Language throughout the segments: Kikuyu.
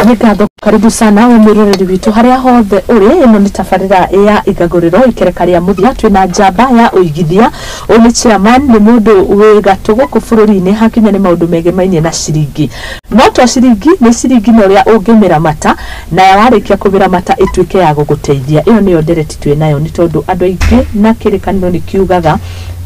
Nĩ ngatho, karibu sana we mwĩroreri witũ harĩa hothe ũrĩ. Ĩno nĩ tabarĩra ya Igagũrĩro, ikereka rĩa mũthia. Twĩna njamba ya ũigithia. Ũyũ nĩ chairman, nĩ mũndũ wĩ gatũ gũkũ bũrũri-inĩ hakinya nĩ maũndũ megemainie na ciringi, no to ciringi, nĩ ciringi na ũrĩa ũngĩmĩramata, na warĩkia kũmĩramata ĩtuĩke ya gũgũteithia. Ĩyo nĩyo ndereti twĩ nayo, nĩ tondũ andũ aingĩ na kĩrĩkanĩro nĩ kiugaga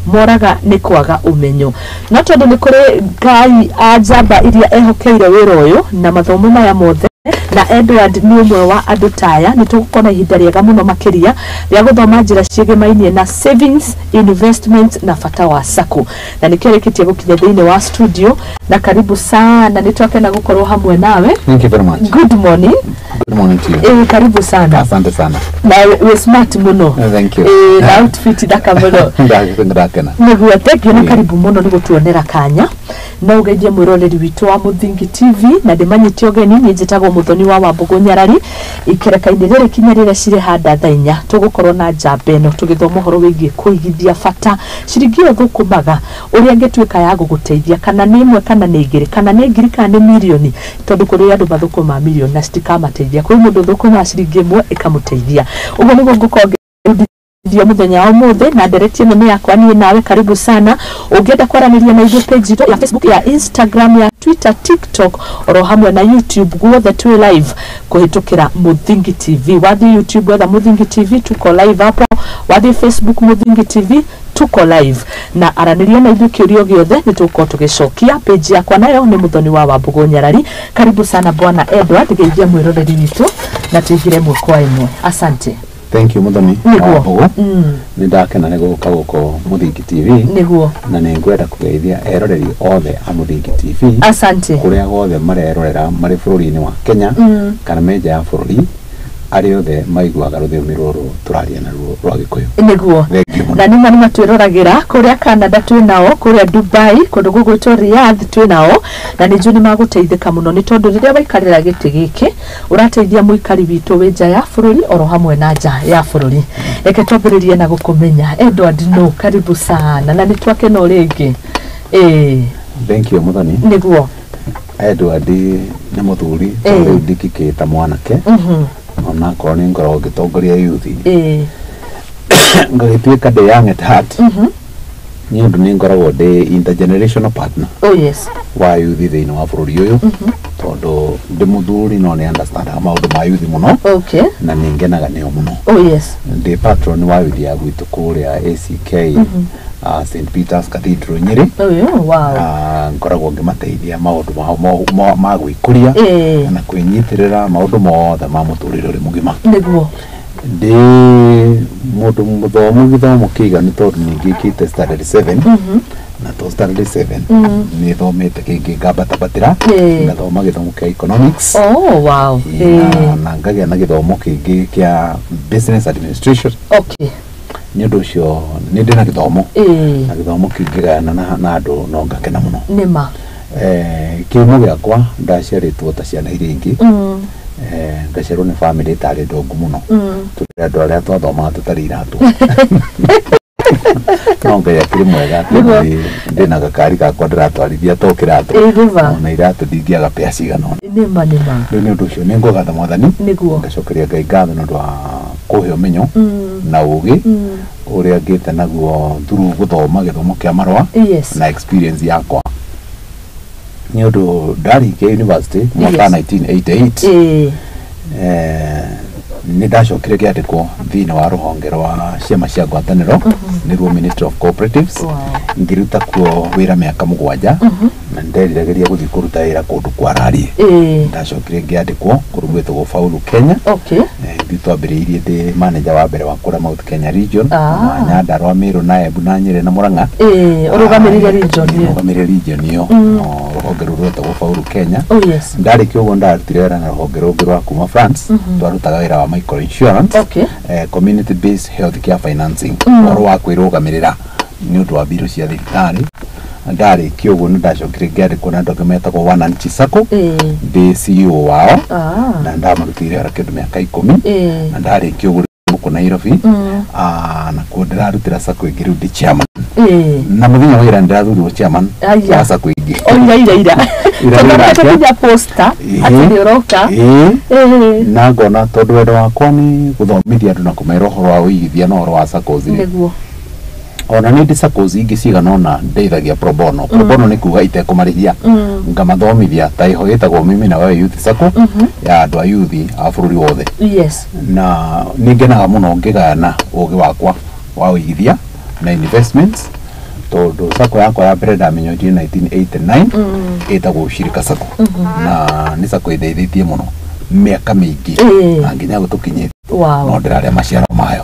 moraga nĩ kwaga ũmenyo, no tondũ nĩ kũrĩ ngai a njamba iria ehokeire wĩra ũyũ na mathomo maya mothe, na Edward nĩ ũmwe wa andũ taya, nĩ tũgũkorwo na ihinda rĩega mũno makĩria rĩa gũthoma njĩra ciĩgemainie na savings, investment na bata wa sacco, na nĩkĩo rĩkĩtie gũkinya thĩinĩ wa studio. Na karibu sana, nĩ twakena gũkorwo hamwe nawe. Thank you very much. Good morning. Good morning to you. Karibu sana. Asante sana. Na wĩ smart mũno. Thank you. Na outfit thaka mũno. Ndakena. Nĩguo, thank you na karibu mũno nĩ gũtuonera kanya no ũgeithie mwĩroreri witũ wa Mũthingi TV na ndĩmanyite ũgeni. Niĩ njĩtagwo Mũthoni wa Wambũgũ Nyarari. Ikereka-inĩ rĩrĩ kinya rĩrĩa cirĩ handa thaa 4, tũgũkorwo na njamba ĩno tũgĩthoma ũhoro wĩgiĩ kũigithia, bata ciringi ĩyo thũkũmaga ũrĩa ĩngĩtuĩka ya gũgũteithia, kana nĩ ĩmwe, kana nĩ igĩrĩ, kana nĩ ngiri, kana nĩ mirioni, tondũ kũrĩ andũ mathũkũmaga mirioni na citikamateithia, kwĩ mũndũ thũkũmaga ciringi ĩmwe ĩkamũteithia. Ũguo nĩguo ngũkorwo ngĩthio mũthenya wa ũmũthĩ, na ndereti ĩno nĩ yakwa niĩ nawe. Karibu sana. Ũngĩenda kwaranĩria na ithuĩ, page itũ ya Facebook, ya Instagram, ya Twitter, TikTok, oro hamwe na YouTube, guothe twĩ live kũhĩtũkĩra Mũthingi TV. Wathiĩ YouTube, wetha Mũthingi TV, tuko live hapo. Wathiĩ Facebook, Mũthingi TV, tuko live, na aranĩria na ithuĩ kĩũrio gĩothe, nĩ tũgũkorwo tũgĩcokia. Page yakwa nayo nĩ Mũthoni wa Wambũgũ Nyarari. Karibu sana, bwana Edward, geithia mwĩroreri witũ na tũingĩre ĩmwe kwa ĩmwe. Asante. Thank you, Muthoni wa Mbũgũ. Nĩ ndakena nĩ gũka gũkũ Mũthingi TV. Na nĩ ngwenda kũgeithia eroreri othe a Mũthingi TV kũrĩa guothe marerorera marĩ bũrũri-inĩ wa Kenya kana me nja ya bũrũri, arĩa othe maiguaga rũthiomi rũrũ tũraria naruo rwa Gĩkũyũ. Thank you mũno. Na nĩma nĩ matwĩroragĩra kũrĩa Canada, twĩ nao kũrĩa Dubai, kũndũ gũgwĩtwo Riyadh twĩ nao, na nĩ njũĩ nĩ magũteithĩka mũno, nĩ tondũ rĩrĩa waikarĩra gĩtĩ gĩkĩ ũrateithia mũikari witũ wĩ nja ya bũrũri oro hamwe na nja ya bũrũri. Reke twambĩrĩrie na gũkũmenya. Edward no, karibu sana na nĩ twakena o rĩngĩ, ĩĩ. Thank you, Muthoni. Edward nĩ mũthuri, rĩu ndikikĩta mwanake, onakorwo nĩ ngoragwo ngĩtongoria yuthi, ngagĩtuĩka ndĩ young at heart, nĩ ũndũ nĩ ngoragwo ndĩ intergenerational partner wa yuthi thĩinĩ wa bũrũri ũyũ, tondũ ndĩ mũthuri no nĩ understandaga maũndũ ma yuthi mũno na nĩ ngenaga nĩo mũno. Ndĩ patron wa yuthi ya gwitũ kũrĩa ACK, St Peters Cathedral, Nyĩrĩ. Ngoragwo ngĩmateithia maũndũ mao ma gwĩkũria na kwĩnyitĩrĩra maũndũ mothe ma mũtũrĩre ũrĩ mũgima. Ndĩ mũndũ mũthomu gĩthomo kĩiganu, tondũ nĩ ngĩkĩte standard 7, na to standard 7, nĩ thomete kĩngĩ ngambatambatĩra, ngathoma gĩthomo kĩa economics na ngagĩa na gĩthomo kĩngĩ kĩa business administration. Nĩ ũndũ ũcio nĩ ndĩ na gĩthomo, na gĩthomo kĩngĩgayana na andũ no ngakena mũno. Kĩhumo gĩakwa, ndaciarĩtwo ta ciana iria ingĩ. Ngaciarwo nĩ bamĩrĩ ĩtarĩ ndongu mũno. Tũrĩ andũ arĩa twathomaga tũtarĩ iratũ, no Ngai akĩrĩ mwega atĩ ndĩna gakari gakwa ndĩratwarithia to kĩratũ. Ona iratũ ndingĩaga pea cigana ũna. Nĩma nĩma. Rĩu nĩ ũndũ ũcio nĩ ngũgatha Mwathani, ngacokeria Ngai ngatho nĩ ũndũ wa kũhe ũmenyo na ũgĩ ũrĩa ngĩte naguo through gũthoma gĩthomo kĩa marũa na experience yakwa, nĩ ũndũ ndarĩkia university mwaka 1988, nĩ ndacokire ngĩandĩkwo thĩinĩ wa rũhonge rwa ciama cia ngwatanĩro, nĩruo Ministry of Cooperatives. Ngĩruta kuo wĩra mĩaka 7, na nĩnderiragĩria gũthiĩ kũruta wĩra kũndũ kwarariĩ. Ndacokire ngĩandĩkwo kũndũ gwĩtagwo Faulu Kenya. Ithuĩ twambĩrĩirie ndĩ manager wa mbere wa kũrĩa Mount Kenya region, wa Nyandarua, Meru na Embu na Nyĩrĩ na Murang'a. Ũrũgamĩrĩire region ĩyo. Rũgamĩrĩire region ĩyo. No, rũhonge rũu rwetagwo Faulu Kenya. Ndarĩkia ũguo, ndarutire wĩra na rũhonge rũngĩ rwa kuma France. Twarutaga wĩra wa micro insurance, community based health care financing, ũhoro wa kwĩrũgamĩrĩra nĩ ũndũ wa mbirũ cia thibitarĩ. Ndarĩkia ũguo, nĩ ndacokire ngĩandĩkwo na andũ angĩ metagwo Wananchi Sacco, ndĩ CEO wao, na ndamarutĩire wĩra kĩndũ mĩaka 10. Na ndarĩkia ũguo, gũkũ Nairobi, nakuo ndĩrarutĩra sacco ĩngĩ, rĩu ndĩ chairman, na mũthenya wa ira ndĩrathurirwo chairman Aya. wa sacco ĩngĩ. O ira ira ira. Tondũ nginya poster atĩ nĩ ũroka. Na ngona tondũ wendo wakwa nĩ gũthomithia andũ na kũmera ũhoro wa ũigithia na ũhoro wa SACCOs. Nĩguo. Ona nĩ ndĩ SACCOs ingĩ cigana ũna ndeithagia pro bono. Pro bono nĩ kuga itekũmarĩhia, ngamathomithia ta ĩho ĩtagwo Mimi na Wewe Youth SACCO ya andũ a youth a bũrũri wothe. Yes. Na nĩ ngenaga mũno ngĩgayana ũgĩ wakwa wa ũigithia na investments, tondũ SACCO yakwa ya mbere ndamĩnyonjire 1989 ĩtagwo Ushirika SACCO, na nĩ SACCO ĩndeithĩtie mũno mĩaka mĩingĩ na nginya gũtũkinyĩte. Wow. No ndĩrarĩa maciaro mayo.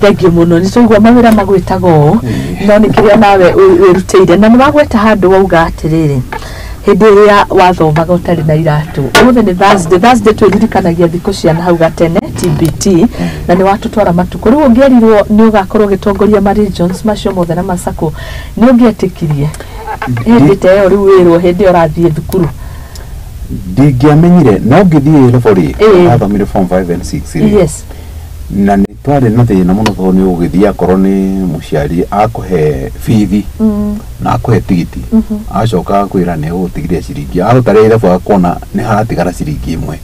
Thank you mũno. Nĩ twaigua mawĩra magwĩtaga ũũ, no nĩ kĩrĩa nawe wĩrutĩire. Na nĩ wagweta handũ wauga atĩrĩrĩ, hĩndĩ ĩrĩa wathomaga ũtarĩ na iratũ. Ũmũthĩ nĩ Thursday. Thursday twĩririkanagia thikũ cia na hau gatene TBT, na nĩ watũtwara matukũ. Rĩu ũngĩerirwo nĩ ũgakorwo ũgĩtongoria ma regions macio mothe na ma SACCO, nĩ ũngĩetĩkirie hĩndĩ ta ĩyo rĩu wĩrwo hĩndĩ ĩyo ũrathiĩ thukuru? Ndingĩamenyire, no ngĩthiĩ level rĩ, ndathomire form 5 and 6 rĩ. Yes. Na nĩ twarĩ na thĩna mũno tondũ nĩ ũgũgĩthiĩ akorwo nĩ mũciari akũhe bithi na akũhe tigiti, acoka akwĩra nĩ egũgũtigĩria ciringi, agũtarĩra ithabu akona nĩ haratigara ciringi ĩmwe.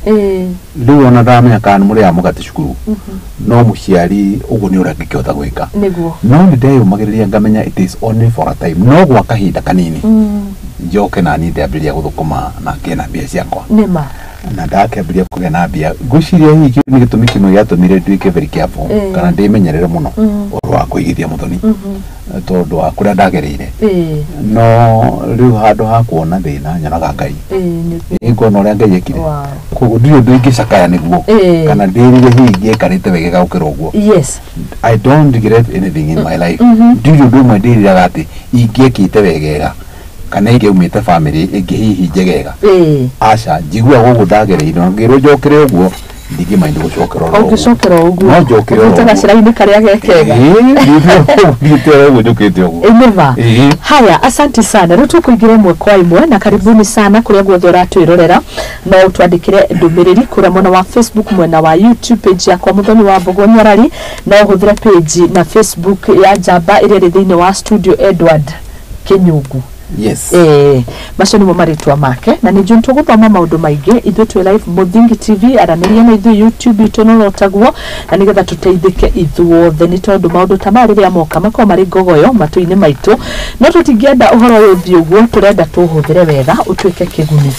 Rĩu ona ndamenya kana nĩ mũrĩaga mũgate cukuru, no mũciari ũguo nĩ ũrĩa angĩkĩhota gwĩka. Nĩguo. No nĩ ndeyũmagĩrĩria ngamenya it is only for a time, no gwa kahinda kanini njoke na niĩ ndĩambĩrĩria gũthũkũma na ngĩe na mbia ciakwa. Nĩma. Na ndakĩambĩrĩria kũgĩa na mbia, ngwĩciria hihi kĩu nĩ gĩtũmi kĩmwe gĩatũmire nduĩke very careful kana ndĩmenyerere mũno ũhoro wa kũigithia mũthoni, tondũ wa kũrĩa ndagereire. No rĩu handũ ha kuona thĩna nyonaga Ngai. Ngona ũrĩa Ngai ekire. Koguo ndirĩ ũndũ ingĩcakaya nĩguo kana ndĩrire hihi ingĩekarĩte wega gũkĩra ũguo. Yes. I don't regret anything in my life. Ndirĩ ũndũ ũmwe ndĩriraga atĩ ingĩekĩte wegega kana ingĩaumĩte family ĩngĩ hihi njegega. Aca, njiguaga ũguo ndagereire, na ngĩrwo njokere ũguo ndingĩmaindi gũcokera oro ũguo. Ũngĩcokera ũguo. No njokere oro Ũthiĩte ũguo. gacĩra-inĩ karĩa gekega. Thiĩte oro ũguo njũkĩte ũguo. Nĩma. Haya, asante sana. Rĩu tũkũingĩra ĩmwe kwa ĩmwe na karibuni sana kũrĩa guothe ũratwĩrorera. No ũtwandĩkĩre ndũmĩrĩri kũrĩa mwena wa Facebook, mwena wa YouTube page yakwa Mũthoni wa Mbũgũ Nyarari. No ũhũthĩre page na Facebook ya Njamba ĩrĩa ĩrĩ thĩinĩ wa studio Edward Kĩnyungu. Yes. Macio nĩmo marĩtwa make, na nĩ njũĩ tũgũthoma maũndũ maingĩ. Ithuĩ twĩ live Mũthingi TV, aranĩria na ithuĩ YouTube itũ no taguo, na nĩgetha tũteithĩke ithuothe, nĩ tondũ maũndũ ta maya rĩrĩa moka makoragwo marĩ ngogoyo matũ-inĩ maitũ, no tũtingĩenda ũhoro ũyũ ũthiĩ ũguo, tũrenda tũũhũthĩre wega ũtuĩke kĩguni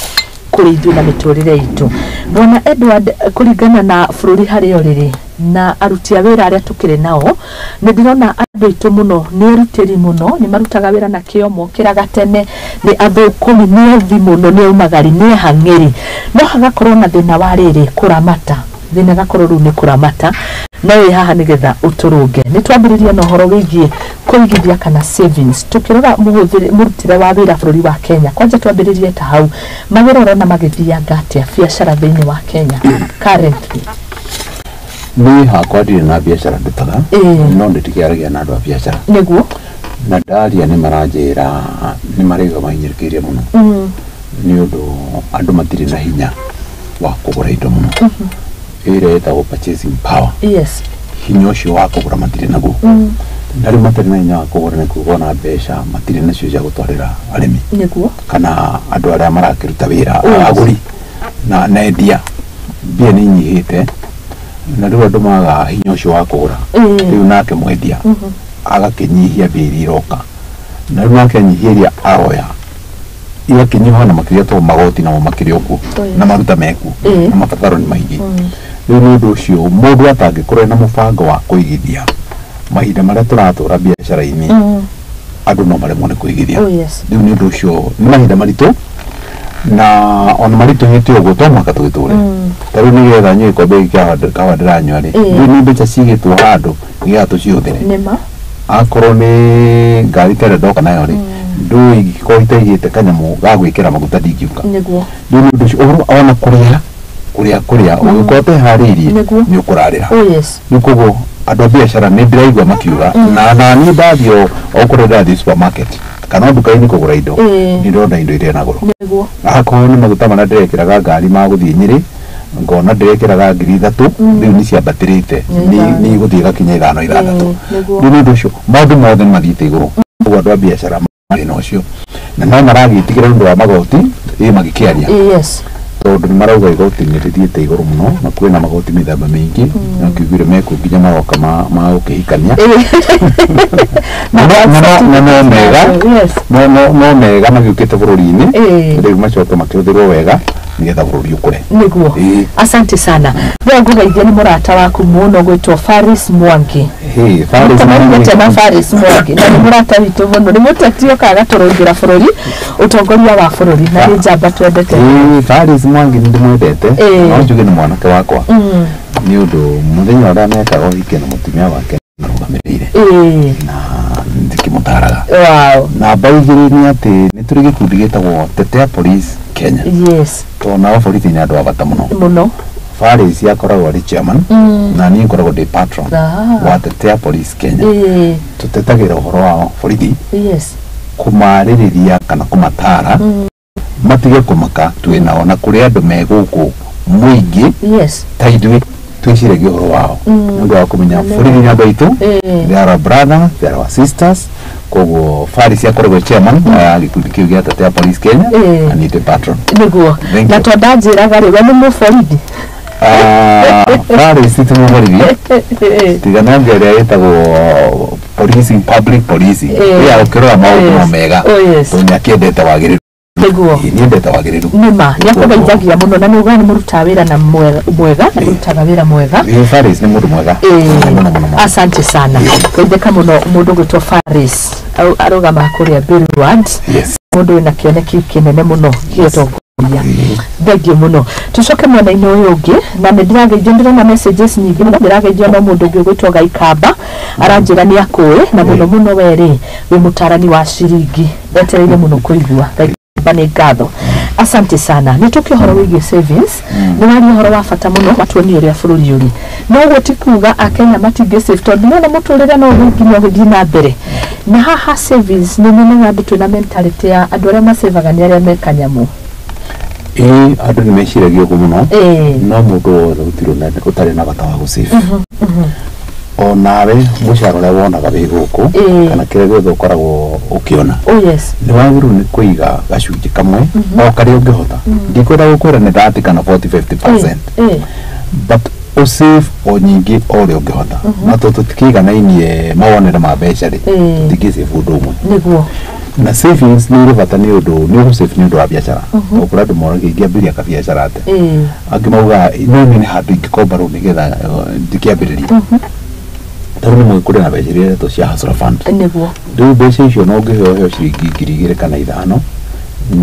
kũrĩ ithuĩ na mĩtũrĩre itũ. Bwana Edward, kũringana na bũrũri harĩa ũrĩ rĩ, na aruti a wĩra arĩa tũkĩrĩ nao, nĩ ndĩrona andũ aitũ mũno nĩ erutĩri mũno, nĩ marutaga wĩra na kĩo, mokĩraga tene, nĩ athũkũmi, nĩ ethi mũno, nĩ aumagari, nĩ ehang'ĩri, no hagakorwo na thĩna wa rĩrĩ kũramata. Thĩna gakorwo rĩu nĩ kũramata, no wĩ haha nĩgetha ũtũrũnge. Nĩ twambĩrĩria na ũhoro wĩgiĩ kũigithia kana savings, tũkĩrora mũrutĩre wa wĩra bũrũri wa Kenya. Kwanja twambĩrĩrie ta hau, mawĩra ũrona magĩthianga atĩa biacara thĩinĩ wa Kenya currently? Niĩ hakwa ndirĩ na biacara ndutaga, no ndĩtikĩaragia na andũ a biacara. Nĩguo. Na ndaria nĩ maranjĩra nĩ maraigua mahinyĩrĩkĩire mũno, nĩ ũndũ andũ matirĩ na hinya wa kũgũra indo mũno. Ĩrĩa ĩtagwo purchasing power. Yes. Hinya ũcio wa kũgũra matirĩ naguo. Na rĩu matarĩ na hinya wa kũgũra nĩ kuga ona mbeca matirĩ nacio cia gũtwarĩra arĩmi. Nĩguo. Kana andũ arĩa marakĩruta wĩra, agũri na endia. Mbia nĩ inyihĩte, na rĩu andũ maga hinya ũcio wa kũgũra. Rĩu nake mwendia agakĩnyihia mbia iria iroka, na rĩu nake anyihia iria aroya igakĩnyiha na makĩria, tondũ magoti namo makĩrĩ okuo na maruta mekuo na mabataro nĩ maingĩ. Rĩu nĩ ũndũ ũcio mũndũ atangĩkorwo ena mũbango wa kũigithia mahinda marĩa tũratũra biacara-inĩ, andũ no maremwo nĩ kũigithia. Rĩu nĩ ũndũ ũcio nĩ mahinda maritũ, na ona maritũhĩte ũguo to mũhaka tũgĩtũre. Ta rĩu nĩgetha nyue gĩkombe gĩkĩ kĩa kahũa ndĩranyua rĩ, rĩu nĩ mbeca cigĩtwo handũ nĩgetha tũcihũthĩre. Nĩma. Akorwo nĩ ngari ta ĩrĩa ndoka nayo rĩ, ndũĩ ingĩkorwo itaigĩte kanyamũ ga gwĩkĩra maguta ndingiũka. Nĩguo. Rĩu nĩ ũndũ ũcio ũhoro ona kũrĩa kũrĩa ũngĩkorwo ũteharĩirie nĩ ũkũrarĩra. Rĩu koguo andũ a biacara nĩ ndĩraigua makiuga, na niĩ ndathiĩ o kũrĩa ndathiĩ supermarket kana nduka-inĩ kũgũra indo, nĩ ndĩrona indo iria na goro. Nĩguo. Akorwo nĩ maguta marĩa ndĩrekĩraga ngari ma gũthiĩ Nyĩrĩ, ngona ndĩrekĩraga 3,000, rĩu nĩ ciambatĩrĩte, nĩ igũthiĩ igakinya 5 6. Rĩu nĩ ũndũ ũcio maũndũ mothe nĩ mathiĩte igũrũ. Koguo andũ a biacara marĩ na ũcio, na no maragĩtigĩra nĩ ũndũ wa magoti, Ĩ magĩkĩaria. Yes. Tondũ nĩ marauga igoti nĩ rĩthiĩte igũrũ mũno na kwĩna magoti mĩthemba mĩingĩ na kĩiguire mekuo nginya maroka ma gũkĩhikania. Na Na no mega. Yes. No mega magĩũkĩte bũrũri-inĩ rĩu macoke makĩhũthĩrwo wega nĩgetha bũrũri ũkũre. Nĩguo. Asante sana. Rĩu ngũgeithia nĩ mũrata waku mũno gwĩtwo Faris Mwangi. Hey, Faris Mũtamanĩte na Mwangi. Faris Mwangi na nĩ mũrata witũ mũno, nĩ mũteti ũkaga tũrũngĩra bũrũri, ũtongoria wa bũrũri, na nĩ njamba twendete. Faris Mwangi nĩ ndĩmwendete. No njuge nĩ mwanake wakwa nĩ ũndũ mũthenya ũrĩa mekaga ũhiki na mũtumia wake arũgamĩrĩire na ndikĩmũtaraga. Namba igĩrĩ nĩ atĩ nĩ tũrĩ gĩkundi gĩtagwo Tetea Police Kenya. Yes. Tondũ nao borithi nĩ andũ a bata mũno. Mũno. Faris akoragwo arĩ chairman na niĩ ngoragwo ndĩ patron wa Tetea Police Kenya. Tũtetagĩra ũhoro wa borithi Yes. kũmarĩrĩria kana kũmatara matige kũmaka twĩ nao na kũrĩ andũ me gũkũ mũingĩ Yes. ta ithuĩ twĩciragia ũhoro wao nĩ ũndũ wa kũmenya borithi nĩ andũ aitũ. They are our brother, they are our sisters. Koguo Faris akoragwo chairman wa gĩkundi kĩu gĩa Tetea Police Kenya na niĩ ndĩ patron. Nĩguo. Thank Na you. to ndanjĩraga rĩ, we nĩ mũborithi? Faris ti mũborithi tiga no ĩrĩa ĩtagwo policing, public policing, ĩrĩa ũkĩrora maũndũ no mega. Oh, yes. Tondũ nĩ akĩendete wagĩrĩru. Nĩguo. Nĩ endete wagĩrĩru. Nĩma nĩ akũgeithagia mũno na nĩ ugaga nĩ mũrutaga wĩra na mwega na mũrutaga wĩra mwega. Faris nĩ mũndũ mwega mũno mũno mũno. Asante sana, geithĩka mũno mũndũ gwĩtwo Faris. Arũgamaga kũrĩa Billward. Yes. Mũndũ wĩna kĩoneki kĩnene mũno kĩa ũtongoria. Thengiũ mũno. Tũcoke mwena-inĩ ũyũ ũngĩ na nĩ ndĩrageithio, ndĩrona messages nyingĩ mũno. Ndĩrageithio no mũndũ ũngĩ ũgwĩtwo Gaikamba aranjĩra nĩ akũĩ na mũno mũno werĩ wĩ mũtarani wa ciringi, etereire mũno kũigua. Gaikamba, nĩ ngatho, asante sana. Nĩ tũke ũhoro wĩgiĩ savings. Nĩ waria ũhoro wa bata mũno, watuonia ũrĩa bũrũri ũrĩ, no ũguo ti kuga akenya matingĩ save, tondũ nĩwona mũtũrĩre no nginya ũgĩthiĩ na mbere na haha savings. Nĩ nyonaga andũ twĩna mentality ya andũ arĩa masevaga nĩ arĩa me kanyamũ. Ĩĩ, andũ nĩ meciragia ũguo mũno, no mũndũ wothe gũtirĩ ũtarĩ na bata wa gũsave. O nawe mũcara ũrĩa wonaga wĩ gũkũ kana kĩrĩa gĩothe ũkoragwo ũkĩona, Oh yes. nĩ wagĩrĩirwo nĩ kũiga gacunjĩ kamwe o karĩa ũngĩhota. Ndikwenda gũkwĩra nĩ 30 kana 40, 50%, but ũsave o nyingĩ o ũrĩa ũngĩhota, na tondũ tũtikĩiganainie mawonere ma mbeca rĩ, tũtingĩsave ũndũ ũmwe. Nĩguo. Na savings nĩ irĩ bata nĩ ũndũ nĩ ũgũsave nĩ ũndũ wa biacara, tondũ kũrĩ andũ moragia ingĩambĩrĩria kabiacara atĩa. Angĩ maugaga no niĩ nĩ handũ ingĩkomba rũni nĩgetha ndikĩambĩrĩria. Tarĩu nĩ kũrĩ na mbeca iria iretwo cia Hustler Fund. Nĩguo. Rĩu mbeca icio no ũngĩheo heo ciringi 2,000 kana 5,000,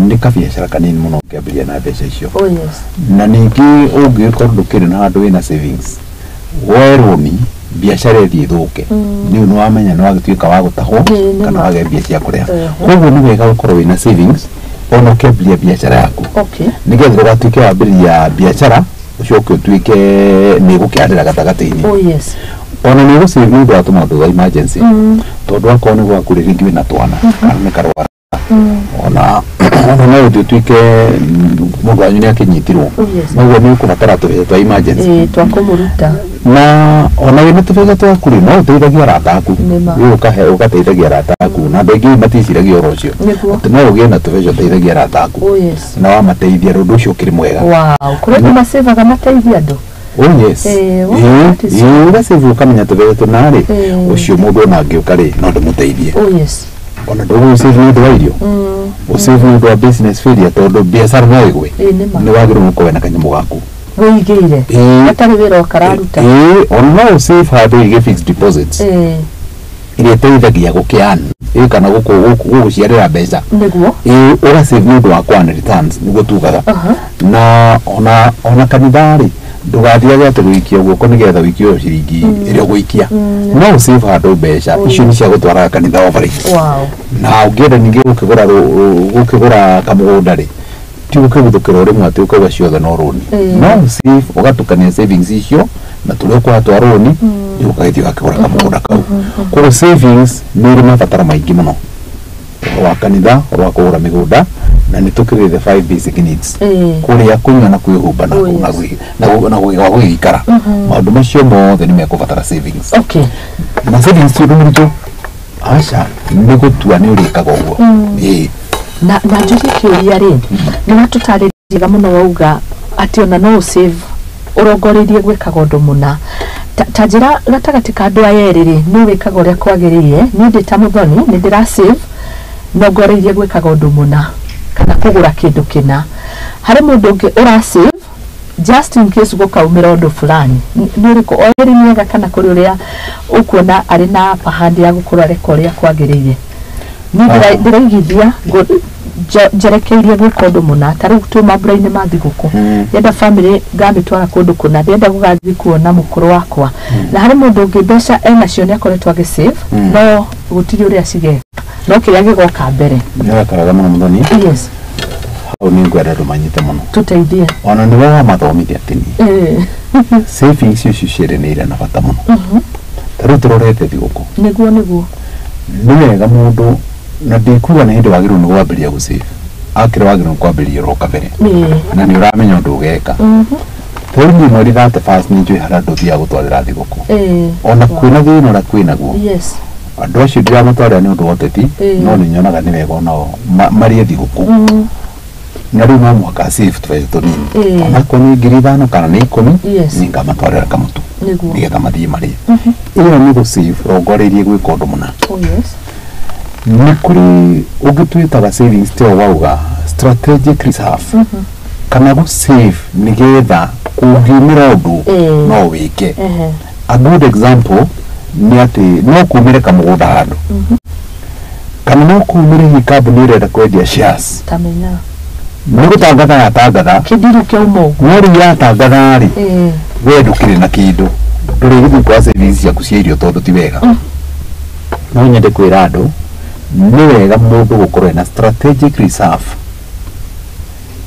nĩ kabiacara kanini mũno ũngĩambĩrĩria na mbeca icio. Oh yes. Na ningĩ ũngĩkorwo ndũkĩrĩ na handũ wĩna savings, woe rũni, biacara ĩthiĩ ĩthũke, rĩu nĩ wamenya nĩ wagĩtuĩka wa gũtahwo Nĩ kana ma. wage mbia cia kũrĩha. Koguo nĩ wega gũkorwo wĩna savings ona ũkĩambĩrĩria biacara yaku, nĩgetha ndũgatuĩke wambĩrĩria biacara ũcoke ũtuĩke nĩ ĩgũkĩandĩra gatagatĩ-inĩ. Oh yes. Ona nĩ ũgũsave nĩ ũndũ wa tũmaũndũ twa emergency, tondũ akorwo nĩ gwaku rĩ, rĩngĩ wĩna twana kana nĩ karwara, ona no ũthiĩ ũtuĩke mũndũ wanyu nĩ akĩnyitirwo. Oh yes. Noguo nĩ ũkũbatara tũbeca twa emergency. Ĩĩ, twakũmũruta. Na ona wĩna tũbeca twaku rĩ, no ũteithagie arata aku. Nĩ ma. Rĩu ũkahe ũgateithagia arata aku, na andũ aingĩ maticiragia ũhoro ũcio Nĩguo. atĩ no ũgĩe na tũbeca ũteithagie arata aku. Oh yes. Na wamateithia rĩ, ũndũ ũcio ũkĩrĩ mwega. Wow, kũrĩ andũ masevaga mateithie andũ. Oh yes. Wow, that is Ũgacĩbu ũkamenya tũbeca tũna rĩ, ũcio mũndũ ona angĩũka rĩ, no ndĩmũteithie. Oh yes. Ona ndũgũsave nĩ ũndũ wa irio, ũsave nĩ ũndũ wa business failure, tondũ biacara no ĩgwe. Ĩĩ, nĩ ma. Nĩ wagĩrĩirwo gũkorwo na kanyamũ gaku wĩigĩire gatarĩ wĩra ũkararuta. Ĩĩ, ona no ũsave handũ ũige fixed deposits ĩrĩa ĩteithagia gũkĩan ĩ kana gũgũciarĩra mbeca. Nĩguo. Ĩĩ, ũgasave nĩ ũndũ wa kwan returns nĩguo tugaga. Na ona kanitha rĩ, ndũgathiage atĩ gũikia guoko nĩgetha ũikie o ciringi ĩrĩa ũgũikia. No ũsave handũ mbeca icio nĩ cia gũtwaraga kanitha offering. Na ũngĩenda ningĩ gũkĩgũra gũkĩgũra kamũgũnda rĩ, ti gũkĩguthũkĩra o rĩmwe atĩ ũkauga ciothe no rũni. No ũsave ũgatukania savings icio na tũrĩa ũkũha twa rũni, rĩu ũgagĩthiĩ ũgakĩgũra kamũgũnda kau. Koguo savings nĩ ĩrĩ mabataro maingĩ mũno, ũhoro wa kanitha, ũhoro wa kũgũra mĩgũnda, na nĩ tũkĩrĩ the five basic needs: kũrĩa, kũnyua na kwĩhumba na gũgĩikara. Maũndũ macio mothe nĩ mekũbatara savings. Na savings ti ũndũ mũritũ, aca, nĩ gũtua nĩ ũrĩkaga ũguo. Ĩĩ. Na njũrie kĩũria rĩ, nĩ watũtarĩria mũno wauga atĩ ona no save ũrongoreirie gwĩkaga ũndũ mũna. Ta njĩra gatagatĩ ka andũ aya erĩ rĩ, nĩ wĩkaga ũrĩa kwagĩrĩire. Niĩ ndĩ ta Mũthoni nĩ ndĩra save nongoreirie gwĩkaga ũndũ mũna kana kũgũra kĩndũ kĩna. Harĩ mũndũ ũngĩ ũra save just in case gũkaumĩra ũndũ fulani. Nĩ ũrĩkũ o ĩrĩ mĩega kana kũrĩ ũrĩa ũkuona arĩ na upper hand ya gũkorwo areka ũrĩa kwagĩrĩire? Niĩ ndĩraigithia njerekeirie gwĩka ũndũ mũna. Ta rĩu twĩ mambura-inĩ ma thigũkũ, ndĩrenda family ngamĩtwara kũndũ kũna, ndĩrenda gũgathiĩ kuona mũkũrũ wakwa. Na harĩ mũndũ ũngĩ mbeca enacio nĩ akoretwo agĩ save, no gũtirĩ ũrĩa cigeka, no kĩrĩa gĩgoka mbere. Nĩ wekaraga mũno Mũthoni. Yes. Hau nĩ ngwenda andũ manyite mũno. Tũteithie. Ona nĩwe wamathomithia atĩ niĩ savings icio cierĩ nĩ irĩ na bata mũno. Ta rĩu tũrorete thigũkũ, Nĩguo. Nĩ wega mũndũ, na ndikuga nĩ hĩndĩ wagĩrĩirwo nĩ kwambĩrĩria gũ save, akĩrĩ wagĩrĩirwo nĩ kwambĩrĩria oro kabere, na nĩ ũramenya ũndũ ũgeka. Ta rĩu niĩ mweri 31 nĩ njũĩ harĩa andũ thiaga gũtwarĩra thigũkũ, ona kwĩna thĩna ũrĩa kwĩnaguo. Andũ acio ndiramatwarĩra nĩ ũndũ wa ũteti, no nĩ nyonaga nĩ wega onao marĩe thigũkũ. Na rĩu no mũhaka save tũbeca tũnini, onakorwo nĩ 5,000 kana nĩ 10, nĩ ngamatwarĩra kamũtu nĩgetha mathiĩ marĩe. Ĩyo nĩ gũ save rongoreirie gwĩka ũndũ mũna. Nĩ kũrĩ ũngĩ twĩtaga savings teo wauga strategic reserve, kana gũ save nĩgetha kũngiumĩra ũndũ no wĩke. A good example nĩ atĩ no kumĩre kamũgũnda handũ, kana no kumĩre hihi kambuni ĩrenda kwendia shares. Tamenya. Nĩ gũtangatha yatangatha. Kĩndiru kĩauma ũguo. No rĩu yatangatha rĩ, we ndũkĩrĩ na kĩndũ, ndũrĩgĩthiĩ kwa savings ciaku cia irio tondũ ti wega. No nyende kwĩra andũ nĩ wega mũndũ gũkorwo ena strategic reserve.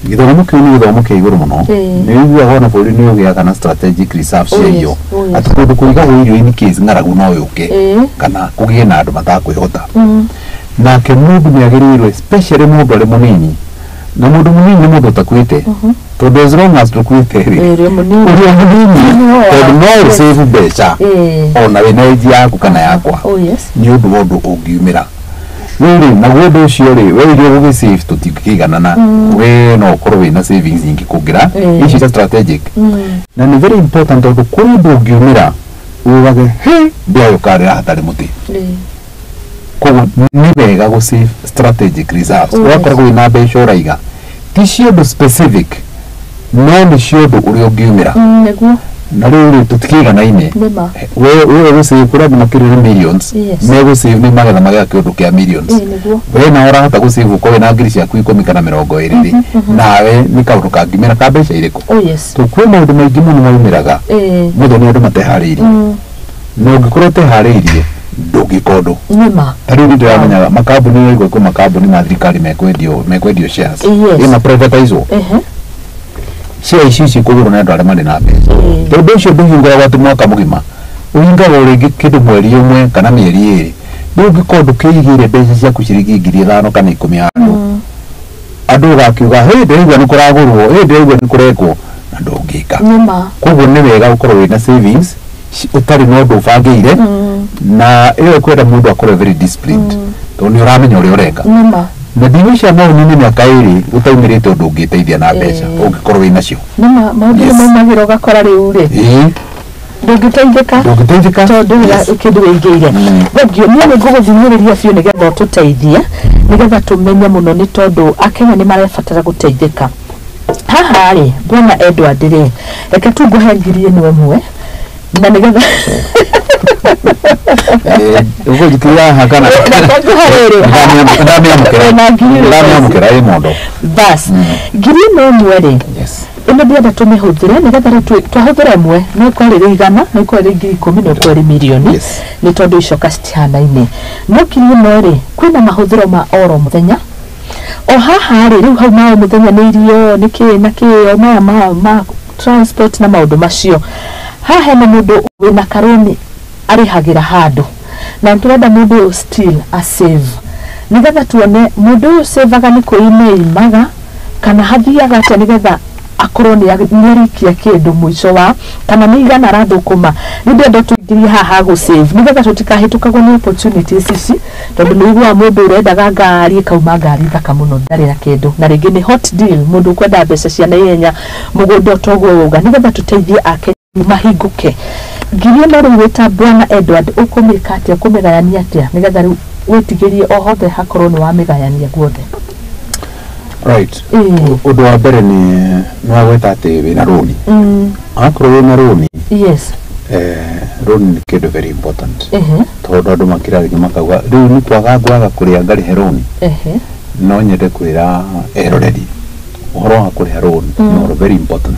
Gĩthomo kĩu nĩ gĩthomo kĩa igũrũ mũno. Nĩ ũiguaga ona bũrũri nĩ ũgĩaga na strategic reserve cia irio, atĩ kũndũ kũigagwo irio in case ng'aragu no yũke, kana kũgĩe na andũ matakwĩhota. Nake mũndũ nĩ agĩrĩirwo, especially mũndũ arĩ mũnini, na mũndũ mũnini nĩ mũndũ ũtakuĩte, tondũ as long as ndũkuĩte rĩ, Ũrĩa mũnini. Ũrĩa mũnini, tondũ no ũsave mbeca ona wĩna age yaku kana yakwa, nĩ ũndũ wa ũndũ ũngiumĩra. Rĩu rĩ, naguo ũndũ ũcio rĩ, we iria ũgũgĩ save tũtingĩkĩiganana, we no ũkorwo wĩna savings nyingĩ kũngĩra ici cia strategic. Na nĩ very important tondũ kũrĩ ũndũ ũngiumĩra ugage he mbĩa ũkarĩra hatarĩ mũtĩ. Koguo nĩ wega gũ save strategic reserves. Ũgakorwo wĩna mbeca ũraiga, ti cia ũndũ specific, no nĩ cia ũndũ ũrĩa ũngiumĩra. Nĩguo. Na rĩu rĩ, tũtikĩiganaine. Nĩma. We gũ save kũrĩa andũ makĩrĩ millions, megũ save nĩ magetha magĩa kĩũndũ kĩa millions. Nĩguo. We nawe ũrahota gũ save ũkorwo wĩna ngiri ciaku 10 kana 20 rĩ, nawe nĩ kaũndũ kangĩumĩra ka mbeca irĩkũ. Tondũ kwĩ maũndũ maingĩ mũno maumĩraga Mũthoni andũ mateharĩirie. Na ũngĩkorwo ũteharĩirie ndũngĩka ũndũ. Nĩma. Ta rĩu nĩndĩramenyaga makambuni, nĩraigua kwĩ makambuni ma thirikari mekwendio shares. Ĩna privatizwo. Share ici cikũgũrwo nĩ andũ arĩa marĩ na mbeca. Tondũ ũcio ndũhingũragwo atĩ mwaka mũgima, ũhingagwo rĩngĩ kĩndũ mweri ũmwe kana mĩeri 2. Rĩu ũngĩkorwo ndũkĩigĩire mbeca ciaku ciringi 5,000 kana 10 handũ, andũ ũgakiuga hĩ ndĩraigua nĩ kũragũrwo, hĩ ndĩraigua nĩ kũrekwo, na ndũngĩka. Nĩma. Koguo nĩ wega gũkorwo wĩna savings ũtarĩ na ũndũ ũbangĩire, na ĩyo ĩkwenda mũndũ akorwo very disciplined, tondũ nĩ ũramenya ũrĩa ũreka. Nĩma. Na ndigwĩciria no ũnine mĩaka 2 ũtaumĩrĩte ũndũ ũngĩteithia na mbeca ũngĩkorwo wĩnacio. Nĩma, maũndũ nĩ maumagĩra ũgakora rĩu rĩ, ndũngĩteithĩka. Ndũngĩteithĩka. Tondũ kĩndũ wĩigĩire. Thengiũ. Niĩ nĩ ngũgũthinyĩrĩria biũ nĩgetha ũtũteithie, nĩgetha tũmenye mũno, nĩ tondũ Akenya nĩ marabatara gũteithĩka. Haha rĩ, bwana Edward rĩ, reke tu ngũhe 1,000 na nĩgetha Ũkũnjĩkĩrĩra haha kana? Reke ngũhe rĩrĩ. Ndamĩamũkĩra. Wĩna ngiri ĩmwe. Ndamĩamũkĩra ĩ mondo. Bas, 1,000 rĩ, ĩno ndĩrenda tũmĩhũthĩre nĩgetha rĩu twahũthĩra ĩmwe, no ĩkorwo rĩrĩ 100, no ĩkorwo ĩrĩ 10,000, no ĩkorwo ĩrĩ mirioni, nĩ tondũ icoka citihanaine. No 1,000 rĩ, kwĩna mahũthĩro ma oro mũthenya. O haha rĩ, rĩu hau ma o mũthenya nĩ irio, nĩ kĩ na kĩ, o maya ma transport na maũndũ macio. Haha hena mũndũ wĩna karũni arĩhagĩra handũ, na nĩtũrenda mũndũ ũyũ still a save, nĩgetha tuone mũndũ ũyũ savaga nĩ kwĩimeimaga kana hathiaga atĩa nĩgetha akorwo nĩ arĩkia kĩndũ mũico wa kana nĩ igana arathũkũma. Nĩ ndĩrenda tũingĩrie haha gũ save nĩgetha tũtikahĩtũkagwo nĩ opportunities ici, tondũ nĩ ũiguaga mũndũ ũrendaga ngari ĩkauma ngari thaka mũno ndarĩ na kĩndũ, na rĩngĩ nĩ hot deal, mũndũ ũkwenda mbeca cia naihenya, mũgũnda toguo wauga, nĩgetha tũteithie ake mahingũke. Ngiri ĩno rĩu wĩta Bwana Edward ũkũmĩka atĩa, ũkũmĩgayania atĩa nĩgetha rĩu wĩtigĩrie o hothe hakorwo nĩ wamĩgayania guothe? Right. Ũndũ wa mbere nĩ wagweta atĩ wĩna rũni. Akorwo wĩna rũni, yes, rũni nĩ kĩndũ very important, tondũ andũ makĩragia makauga rĩu nĩ kwaga ngwaga kũrĩa ngarĩhe rũni. No nyende kwĩra eroreri ũhoro wa kũrĩha rũni nĩ ũhoro very important,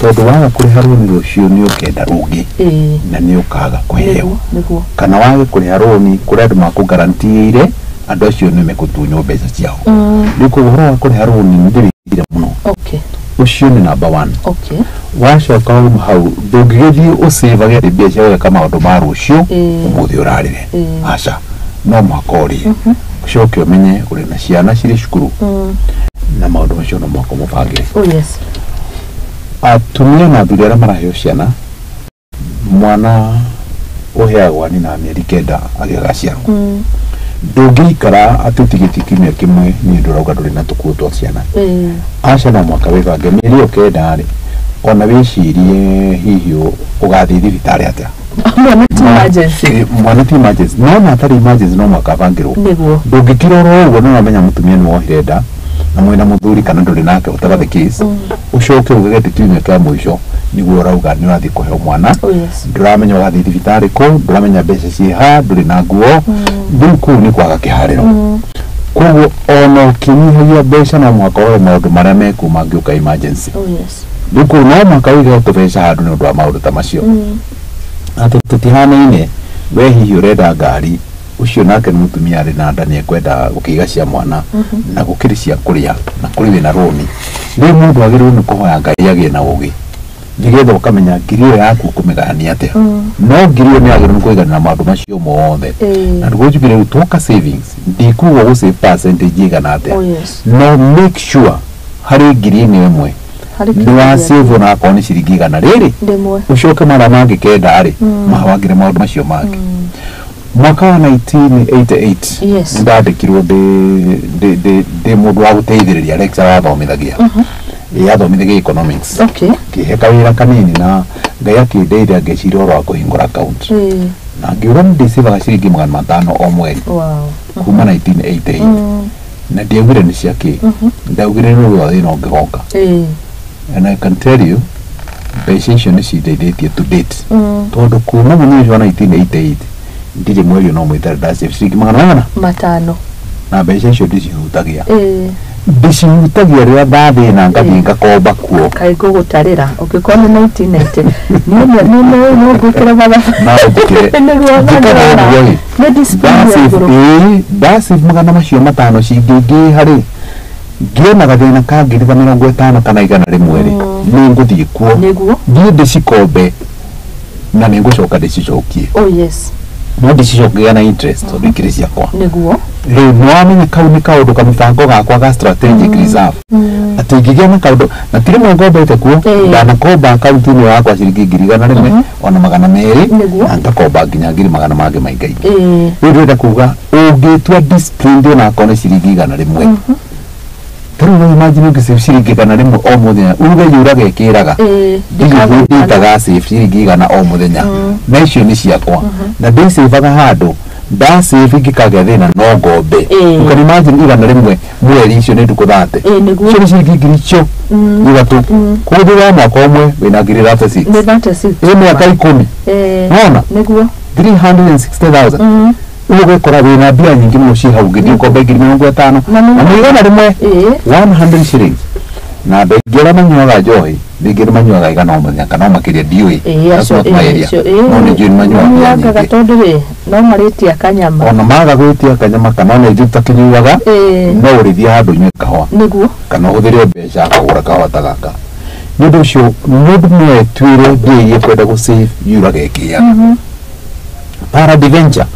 tondũ waga kũrĩha rũni rũciũ nĩ ũkenda rũngĩ na nĩ ũkaga kũheo, kana wage kũrĩha rũni kũrĩ andũ makũgarantiĩire andũ acio nĩ mekũtunywo mbeca ciao. Rĩu koguo ũhoro wa kũrĩha rũni nĩ ndĩrĩkire mũno. Ũcio nĩ number 1. Wacoka uma hau ndũngĩgĩthiĩ ũcĩvage mbia cia gwĩka maũndũ ma rũciũ ũmũthĩ ũrarĩre, aca, no mũhaka ũrĩe, ũcoke ũmenye ũrĩ na ciana cirĩ cukuru na maũndũ macio no mũhaka ũmũbangĩre. Atumia na athuri arĩa maraheo ciana, mwana ũheagwo anina mĩeri 9 agĩgaciarwo, ndũngĩikara atĩ ũtigĩtie kiumia kĩmwe nĩ ũndũ ũrauga ndũrĩ na tũkuo twa ciana. Aca, no mũhaka wĩbange mĩeri ĩyo 9 rĩ, ona wĩcirie hihi ũgathiĩ thibitarĩ atĩa. Mwana ti emergency. Mwana ti emergency, no na atarĩ emergency no mũhaka abangĩrwo. Ndũngĩkira oro ũguo, nĩ ũramenya mũtumia nĩ wohire nda na mwĩna mũthuri kana ndũrĩ nake, whatever the case, ũcoke uge atĩ kiumia kĩa mũico nĩguo ũrauga nĩ ũrathiĩ kũheo mwana. Ndũramenya ũgathiĩ thibitarĩ kũ, ndũramenya mbeca ciĩ ha, ndũrĩ na nguo, rĩu kũu nĩ kwaga kĩharĩro. Koguo ona ũkĩnyihagia mbeca no mũhaka ũrore maũndũ marĩa mekuo mangĩũka emergency. Rĩu kũu no mũhaka ũige tũbeca handũ nĩ ũndũ wa maũndũ ta macio. Atĩ tũtihanaine, we hihi ũrenda ngari, ũcio nake nĩ mũtumia arĩ na nda nĩ ekwenda gũkĩiga cia mwana na gũkĩrĩ cia kũrĩa na kũrĩ wĩna rũni. Rĩu mũndũ agĩrĩirwo nĩ kũhoya Ngai agĩe na ũgĩ nĩgetha ũkamenya ngiri ĩyo yaku ũkũmĩgayania atĩa, no ngiri ĩyo nĩ yagĩrĩirwo nĩ kũiganĩra maũndũ macio mothe. Na nĩguo njugire rĩu twoka savings, ndikuga gũ save percentage ĩigana atĩa, no make sure harĩ ngiri ĩno ĩmwe nĩ wa save ona akorwo nĩ ciringi 100 rĩrĩ, ũcoke mara mangĩ 9 rĩ mawangĩre maũndũ macio mangĩ. Mwaka wa 1988 ndandĩkirwo ndĩ mũndũ wa gũteithĩrĩria lecturer wathomithagia, yathomithagia economics. Kĩhe kawĩra kanini na Ngai akĩndeithia ngĩciria ũhoro wa kũhingũra account, na ngiuga nĩ ndĩcĩvaga ciringi 500 o mweri kuma 1988, na ndiaugire nĩ cia kĩ, ndaugire nĩ ũndũ wa thĩna ũngĩgoka. And I can tell you mbeca icio nĩ cindeithĩtie to date, tondũ kuma mũthenya ũcio wa 1988 ndirĩ mweri ona ũmwe itarĩ ndacĩve ciringi 450, na mbeca icio ndicihutagia. Ndicihutagia rĩrĩa ndathĩna ngathiĩ ngakomba kuo. Kaĩ ngũgũtarĩra ũngĩkorwo nĩ 1990 niĩ no ngwĩkĩre mathabu. No njĩkĩre. Nĩguo Njĩkaga ũguo ĩ. Nĩ discipline ya igũrũ. Ndacĩve 500 cingĩingĩha rĩ, ngĩona gathĩna ka ngiri ta 50 kana 100 rĩ, nĩ ngũthiĩ kuo thiĩ ndĩcikombe na nĩ ngũcoka ndĩcicokie. No ndĩcicokagia na interest tondũ ikĩrĩ ciakwa. Rĩu nĩwamenya kau nĩ kaũndũ kamũbango gakwa ga strategic reserve, atĩ ingĩgĩa na kaũndũ na ti rĩmwe ngombete kuo, ndanakomba akaunti-inĩ yakwa ciringi 100,000 ona 200, na ngakomba nginya ngiri magana mangĩ maingaingĩ. Rĩu ndĩrenda kuga ũngĩtua disciplined ona akorwo nĩ ciringi 100, ta rĩu no imagine ũngĩsave ciringi 100 o mũthenya, uge yũraga ĩkĩraga, ndirĩ nditaga save ciringi 100 o mũthenya, na icio nĩ ciakwa na ndĩcĩvaga handũ ndacĩve ingĩkagĩa thĩna no ngombe. You can imagine 100 mweri, icio nĩ ndukũ 30, icio nĩ ciringi 3,000. Koguo thutha wa mwaka ũmwe wĩna ngiri 36. Nĩ 36. Ĩ mĩaka 10, wona 360,000. Rĩu ũgekora wĩna mbia nyingĩ mũno ciĩ hau, ũngĩthiĩ ũkombe ngiri 50 na nĩ 100, 100 shillings. Na andũ aingĩ arĩa manyuaga njohi rĩngĩ nĩ manyuaga 100 o mũthenya kana o makĩria, ndiũĩ. That's not my area. No nĩ njũĩ nĩ manyuaga mbia Manyuangaga nyingĩ. Tondũ rĩ no marĩtia kanyama. Ona maga gwĩtia kanyama kana ona ithuĩ tũtakĩnyuaga, no ũrĩthiĩ handũ ũnyue kahũa kana ũhũthĩre mbeca kũgũra kahũa ta gaka. Nĩ ũndũ ũcio mũndũ no etuĩre mbia iria ekwenda gũsave yuraga ĩkĩaga. Peradventure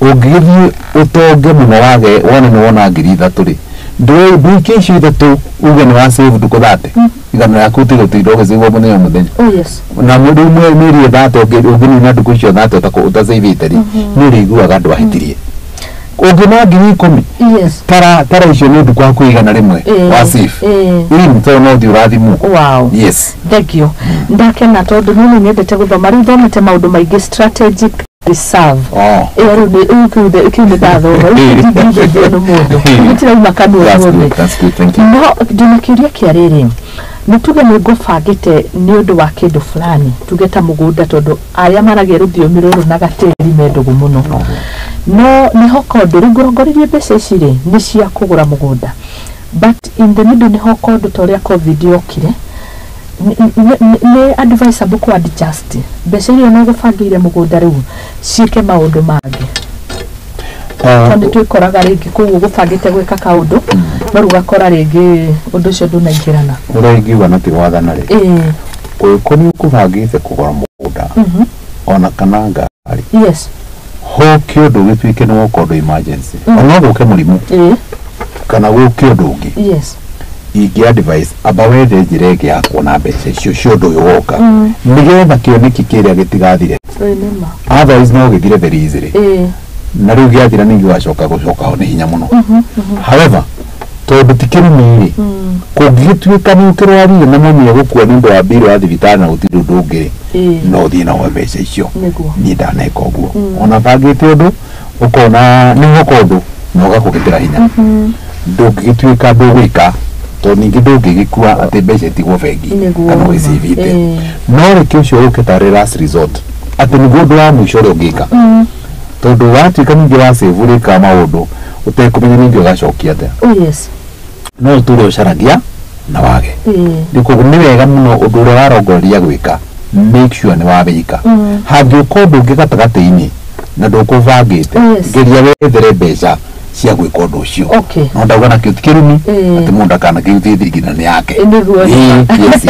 ũngĩgĩthiĩ ũtonge mũno wage wone nĩ wona 3,000 rĩ, ndũikie icio 3 uge nĩ wa save ndukũ 30. Igana yaku ti gũtinda ũgĩcĩgwo mũthenya mũthenya. Oh yes. Na mũndũ ũmwe mĩeri 30 ũngĩnina ndukũ icio 30 ũtacĩvĩte rĩ, nĩ ũrĩiguaga ndwahĩtirie. Ũngĩna 10,000. Yes. Tara icio nĩ ndukũ hakuhĩ 100 wa save. Ĩĩ tondũ no ũthiĩ ũrathimwo. Wow. Yes. Thank you. Ndakena tondũ niĩ nyendete gũthoma, rĩu thomete maũndũ maingĩ, strategic reserve. Ĩyo rĩu nĩ kĩu nĩ ndathoma, rĩu ndingĩgeithio nĩ mũndũ, gĩtirauma kanua That's guothe. good. That's good. Thank you. No ndĩna kĩũria kĩa rĩrĩ, nĩ tuge nĩ ngũbangĩte nĩ ũndũ wa kĩndũ fulani, tuge ta mũgũnda, tondũ arĩa maragia rũthiomi rũrũ na gatĩri me ndũgũ mũno, no nĩ hoka ũndũ rĩu ngũrongorerie mbeca ici rĩ nĩ cia kũgũra mũgũnda, but in the middle nĩ hoka ũndũ ta ũrĩa COVID yokire, nĩ advisable ku adjust mbeca iria no gũbangĩire mũgũnda rĩu ciĩke maũndũ mangĩ, tondũ nĩ twĩkoraga rĩngĩ kũu ũgũbangĩte gwĩka kaũndũ, no rĩu ũgakora rĩngĩ ũndũ ũcio ndũnaingĩrana. Ũrĩa ingiuga na ti gwathana rĩ, ũngĩkorwo nĩ ũkũbangĩte kũgũra mũgũnda ona kana ngari, hoke ũndũ ũgĩtuĩke nĩ woka ũndũ emergency, ona gũke mũrimũ kana gũke ũndũ ũngĩ, ingĩ advise amba wethe njĩra ĩngĩ ya kuona mbeca icio cia ũndũ ũyũ woka, nĩgetha kĩoneki kĩrĩa gĩtigathire. Ĩĩ nĩ ma. Otherwise no gĩthire very easily, na rĩu gĩathira ningĩ ũgacoka gũcoka ho nĩ hinya mũno. However, tondũ ti kĩrumi rĩ, kũngĩgĩtuĩka nĩ ũkĩrwarire na mami egũkua nĩ ũndũ wa mbirũ ya thibitarĩ na gũtirĩ ũndũ ũngĩ rĩ, no ũthiĩ na woe mbeca icio. Niĩ ndaneka ũguo, ona bangĩte ũndũ ũkona nĩ woka ũndũ na ũgakũgĩtĩra hinya, ndũngĩgĩtuĩka ndũgwĩka, tondũ ningĩ ndũngĩgĩkua atĩ mbeca itigwo bengi kana ũgĩcivĩte. No reke ũcio ũke tarĩ last resort, atĩ nĩguo ũndũ wa mũico ũrĩa ũngĩka, tondũ watuĩka ningĩ wa save ũrĩkaga maũndũ ũtekũmenya ningĩ ũgacokia atĩa. Oh yes. No ũtũre ũcaragia na wage. Rĩu koguo nĩ wega mũno ũndũ ũrĩa warongoreria gwĩka, make sure nĩ wawĩka. Hangĩũka ũndũ ũngĩ gatagatĩ-inĩ na ndũkũbangĩte, geria wethere mbeca cia gwĩka ũndũ ũcio. No ndauga nakĩo ti kĩrumi, atĩ mũndũ akanakĩrutithie nginya nĩ yake. Nĩguo. Yes.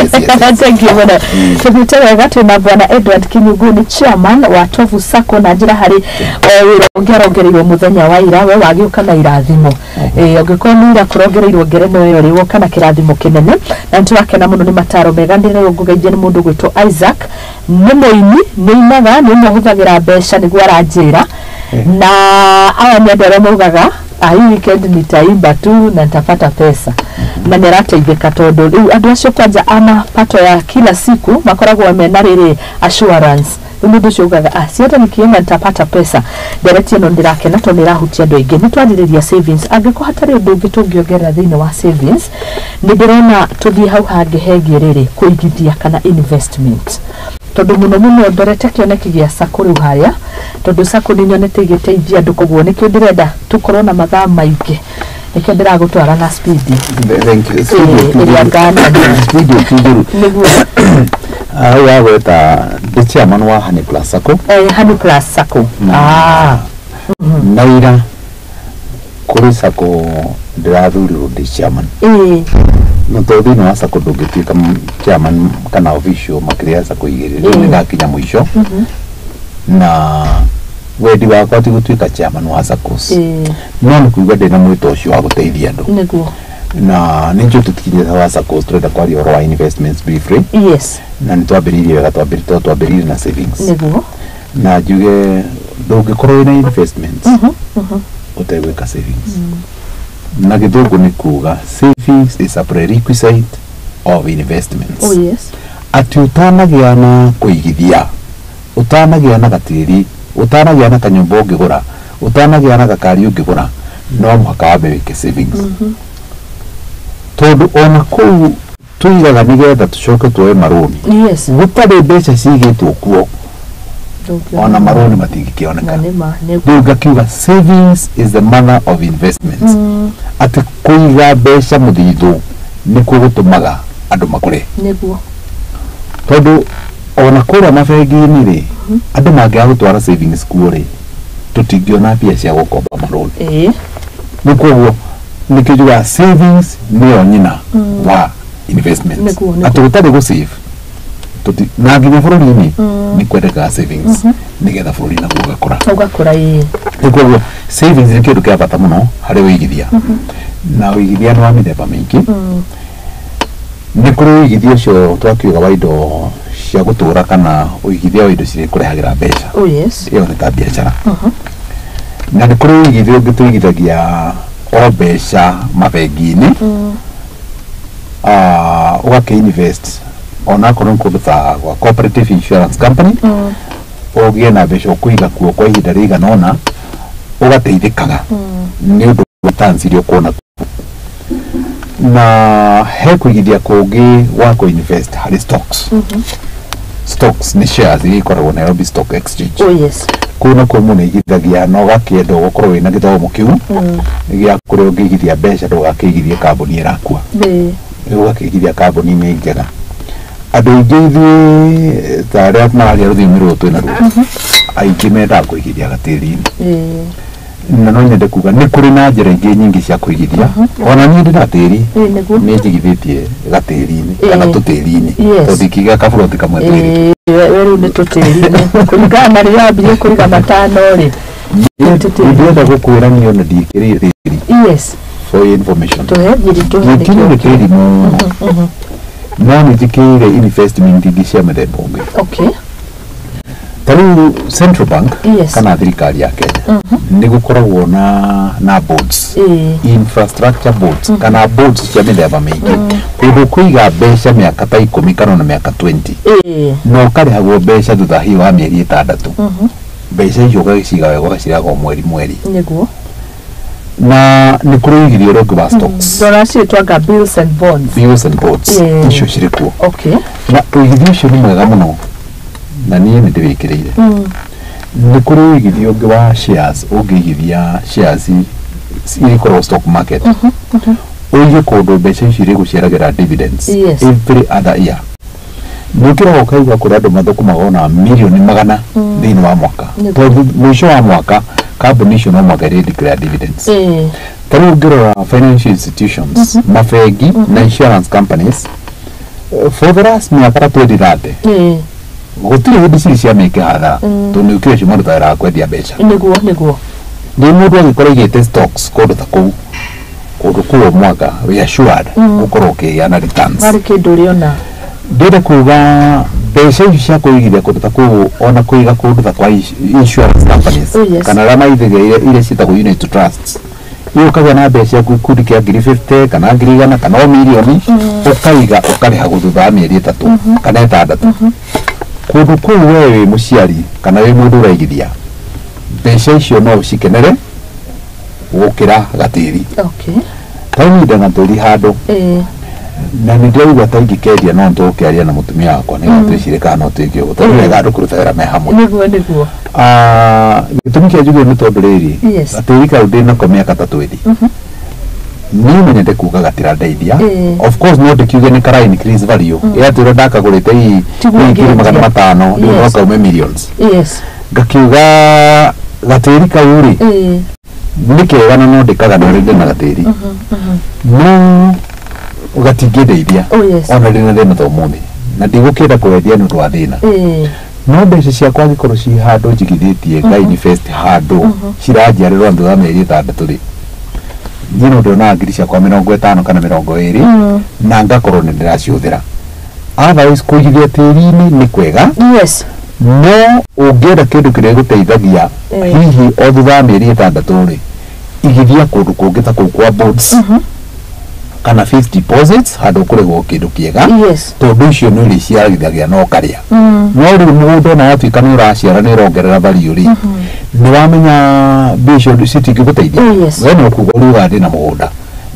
Thank you mũno. Tũthiĩte wega, twĩna bwana Edward Kinyungu, nĩ chairman wa Tovu Sacco, na njĩra harĩ wĩra ũngĩ arongereirwo mũthenya wa ira, we wagĩũka na irathimo. Ũngĩkorwo nĩ ira kũrongereirwo ngerenwa ĩyo rĩ, woka na kĩrathimo kĩnene, na nĩtũrakena mũno nĩ mataro mega. Ndĩrerwo ngũgeithie nĩ mũndũ ũgwĩtwo Isaac, nĩ mũini, nĩ ainaga, nĩ ũmwe ũhũthagĩra mbeca nĩguo aranjĩra, na aya nĩ andũ arĩa maugaga, "Ah, hii weekend nitaimba tu na nitapata pesa," na nĩ arateithĩka, tondũ rĩu andũ acio kwanja a mapato ya kila siku makoragwo mena rĩrĩ assurance. Rĩu mũndũ ũcio ugaga, "Ah, si hata nikiimba nitapata pesa." Ndereti ĩno ndĩrakena tondũ nĩ ĩrahutia andũ aingĩ. Nĩ twarĩrĩria savings, angĩkorwo hatarĩ ũndũ ũngĩ tũngĩongerera thĩinĩ wa savings, nĩ ndĩrona tũthiĩ hau hangĩ hegiĩ rĩrĩ kũigithia kana investment, tondũ mũno mũno ndorete kĩoneki gĩa sacco rĩu harĩa, tondũ sacco nĩ nyonete igĩteithia andũ, koguo nĩkĩo ndĩrenda tũkorwo na mathaa maingĩ, nĩkĩo ndĩragũtwara na speed. Thank you. Ĩrĩa nganania. Speed ti njũru. Nĩguo. Hau wagweta ndĩ chairman wa Honey Plus Sacco. Honey Plus Sacco. Ah. Na ira kũrĩ sacco ndĩrathurirwo ndĩ chairman, na tondũ thĩinĩ wa sacco ndũngĩtuĩka chairman kana official makĩria ya sacco 2, rĩu nĩ ndakinya mũico, na wendi wakwa ti gũtuĩka chairman wa saccos, no nĩ kuigua ndĩna mwĩto ũcio wa gũteithia andũ. Na nĩ njũĩ tũtikinyĩte wa saccos, tũrenda kwaria ũhoro wa investments briefly. Na nĩ twambĩrĩirie wega, twambĩrĩirie na savings. Na njuge ndũngĩkorwo wĩna investments ũtegwĩka savings. Na gĩthũngũ nĩ kuga savings is a prerequisite of investments. Oh yes. Atĩ ũtanagĩa na kũigithia, ũtanagĩa na gatĩri, ũtanagĩa na kanyũmba ũngĩgũra, ũtanagĩa na gakari ũngĩgũra, no mũhaka wambe wĩke savings, tondũ ona kũu tũigaga nĩgetha tũcoke tuoe marũni, gũtarĩ mbeca cigĩtwo kuo, ona marũni matingĩkĩoneka. Na nĩ ma nĩguo. Rĩu ngakiuga savings is the mother of investments, atĩ kũiga mbeca mũthithũ nĩkuo gũtũmaga andũ makũre, tondũ ona kũrĩa mabengi-inĩ rĩ, andũ mangĩaga gũtwara savings kuo rĩ, tũtingĩona mbia cia gũkomba marũni. Nĩ koguo nĩkĩo njugaga savings nĩyo nyina wa investments, atĩ gũtarĩ gũ save na nginya bũrũri-inĩ nĩ kwendekaga savings nĩgetha bũrũri naguo ũgakũra. Ũgakũra, ĩĩ. Nĩ koguo savings nĩ kĩndũ kĩa bata mũno harĩ ũigithia, na ũigithia nĩ wa mĩthemba mĩingĩ. Nĩ kũrĩ ũigithia ũcio twakiuga wa indo cia gũtũra kana ũigithia wa indo cirĩ kũrehagĩra mbeca. Oh yes. Ĩyo nĩ ta biacara. Na nĩ kũrĩ ũigithia ũngĩ tũigithagia o mbeca mabengi-inĩ, ũgakĩ invest onakorwo nĩ kũndũ ta gwa Cooperative Insurance Company, ũgĩe na mbeca ũkũiga kuo kwa ihinda rĩigana ũna, ũgateithĩkaga nĩ ũndũ wa returns iria ũkuona. Na he kũigithia kũngĩ wa kũ-invest harĩ stocks. Stocks nĩ shares iria ikoragwo Nairobi Stock Exchange. Oh yes. Kũu nakuo mũndũ aigithagia na ũgakĩenda gũkorwo wĩna gĩthomo kĩu gĩa kũrĩa ũngĩigithia mbeca, ndũgakĩigithie kambuni ĩrakua, ũgakĩigithia kambuni-inĩ njega. Andũ aingĩ ithuĩ ta arĩa mararia rũthiomi rũrũ twĩna ruo, aingĩ mendaga kũigithia gatĩri-inĩ. Na no nyende kuga nĩ kũrĩ na njĩra ingĩ nyingĩ cia kũigithia. Ona niĩ ndĩ na tĩri, nĩ njigithĩtie gatĩri-inĩ kana tũtĩri-inĩ, tondũ ndingĩiga kaburoti kamwe tĩri. We rĩu nĩ tũtĩri-inĩ kũringana na rĩrĩa wambirie kũriga matano rĩ. Ndĩrenda gũkwĩra niĩ ona ndiĩkĩrĩire tĩri. Yes. For your information, tũhe thiri, tũhe. Ndiĩkĩrĩire tĩri mũno, no nĩ njĩkĩrĩire investment ingĩ cia mĩthemba ũngĩ. Ta rĩu Central Bank kana thirikari ya Kenya nĩ gũkoragwo na boards, infrastructure boards kana boards cia mĩthemba mĩingĩ, kũndũ kũiga mbeca mĩaka ta 10 kana ona mĩaka 20, na ũkarĩhagwo mbeca thutha hihi wa mĩeri 6. Mbeca icio ũgagĩciga wega, ũgacirĩhaga o mweri mweri. Na nĩ kũrĩ ũigithia ũrĩa ũngĩ wa stocks. Ndona ciĩtwanga bills and bonds. Bills and bonds, icio cirĩ kuo. Na ũigithia ũcio nĩ mwega mũno na niĩ nĩ ndĩwĩkĩrĩire. Nĩ kũrĩ ũigithia ũngĩ wa shares, ũngĩigithia shares iria ikoragwo stock market, ũige kũndũ mbeca icio irĩgũciaragĩra dividends every other year. Nĩ ũkĩroga ũkaigua kũrĩ andũ mathũkũmaga ona mirioni magana thĩinĩ wa mwaka, tondũ mũico wa mwaka kambuni icio no mwaka ĩrĩ declare dividends. Ta rĩu ũngĩrora financial institutions, mabengi na insurance companies, for the last mĩaka ta 2030, gũtirĩ hĩndĩ cirĩ ciamĩke hathara, tondũ nĩ ũkĩũĩ acio marutaga wĩra wa kwendia mbeca. Nĩguo, nĩguo. Nĩ mũndũ angĩkorwo aigĩte stocks kũndũ ta kũu, kũndũ kũu o mwaka we assured gũkorwo ũkĩgĩa na returns. Harĩ kĩndũ ũrĩona. Ndĩrenda kuga mbeca icio cia kũigithia kũndũ ta kũu, ona kũiga kũndũ ta kwa insurance companies, kana arĩa maigithia iria ciĩtagwo unit trusts, iyo ũkagĩa na mbeca ciaku gĩkundi kĩa ngiri 50 kana ngiri 100 kana o mirioni, ũkaiga ũkarĩhagwo thutha wa mĩeri 3 kana 6. Kũndũ kũu we wĩ mũciari kana wĩ mũndũ ũraigithia mbeca icio no ũcikenere gũkĩra gatĩri. Ta rĩu niĩ ndĩna tĩri handũ, na nĩ ndĩraigua ta ingĩkendia, no nĩtũgũkĩaria na mũtumia wakwa nĩgetha twĩcirie kana no twĩke ũguo, tondũ nĩ wega andũ kũruta wĩra me hamwe. Nĩguo, nĩguo. Gĩtũmi kĩa njuge nĩ tondũ rĩrĩ, gatĩri kau ndĩnako mĩaka ta 20, niĩ no nyende kuga gatirandeithia. Of course no ndĩkiuge nĩ kara increase value, ĩ atĩ ũrĩa ndakagũrĩte hihi Tiguo hihi ngiri magana ũngĩendia. matano rĩu no kaume millions. Ngakiuga gatĩri kau rĩ, nĩ kega na no ndĩkagana ũrĩa ndĩna gatĩri, no gatingĩndeithia Oh yes. ona ndĩna thĩna ta ũmũthĩ, na ndigũkĩenda kwendia nĩ ũndũ wa thĩna. No mbeca ciakwa angĩkorwo ci handũ njigithĩtie, nga invest handũ ciranjiarĩrwo thutha wa mĩeri 6 rĩ, niĩ no ndĩonaga ngiri ciakwa 50 kana 20, na ngakorwo nĩ ndĩracihũthĩra. Otherwise kũigithia tĩri-inĩ nĩ kwega, no ũngĩenda kĩndũ kĩrĩa gĩgũteithagia hihi o thutha wa mĩeri 6 rĩ, igithia kũndũ kũngĩ ta kũu kwa bonds kana fixed deposits, handũ ũkũrĩhwo kĩndũ kĩega, tondũ icio nĩ ũrĩciarithagia na ũkarĩa. No rĩu mũgũnda ona watuĩka nĩ ũraciara, nĩ ũrongerera value rĩ, nĩ wamenya mbia icio citingĩgũteithia. Oh, yes. We no kuga ũriuga ndĩna mũgũnda,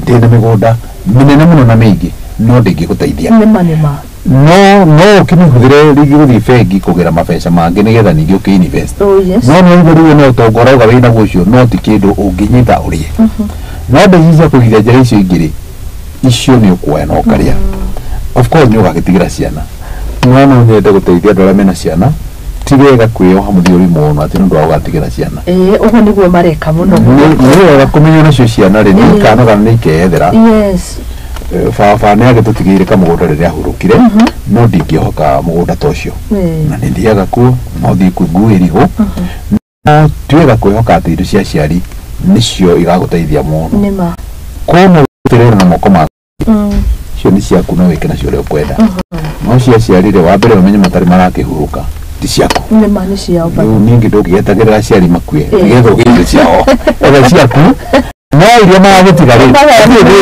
ndĩna mĩgũnda mĩnene mũno na mĩingĩ, no ndĩngĩgũteithia. Nĩma, nĩma. No ũkĩmĩhũthĩre rĩngĩ gũthiĩ bengi kũgĩra mabeca mangĩ nĩgetha ningĩ ũkĩ-invest. Oh yes. No nĩ ũguo rĩu no ũtonga ũrauga wĩnaguo ũcio, no ti kĩndũ ũngĩnyita ũrĩe. No mbeca cia kũigithia njĩra icio ingĩ rĩ, icio nĩ ũkuoya na ũkarĩa. Of course nĩ ũgagĩtigĩra ciana, no nyende gũteithia andũ arĩa mena ciana, ti wega kwĩyoha mũthiori mũno atĩ nĩ ũndũ wa gũgatigĩra ciana. Ĩĩ, ũguo nĩguo mareka mũno. Nĩ wega kũmenya nacio ciana rĩ, nĩ ikanoga na nĩ ikeyethera. Baba nĩ agĩtũtigĩire kamũgũnda rĩrĩa ahurũkire, no ndingĩhoka mũgũnda ta ũcio, na nĩ thiaga kuo, no thiĩ kuo ngue irigũ. No ti wega kwĩhoka atĩ indo cia aciari nĩcio igagũteithia mũno. Nĩma. Koguo gũtirĩra na moko maku. Icio nĩ ciaku no wĩke nacio ũrĩa ũkwenda. No cia aciari rĩ, wa mbere ũmenye matarĩ marakĩhurũka ti ciaku. Nĩ ma nĩ ciao bado. Rĩu ningĩ ndũngĩetagĩrĩra aciari makue nĩgetha ũgĩe indo ciao. Etha ciaku no iria magagĩtiga rĩ, hatirĩ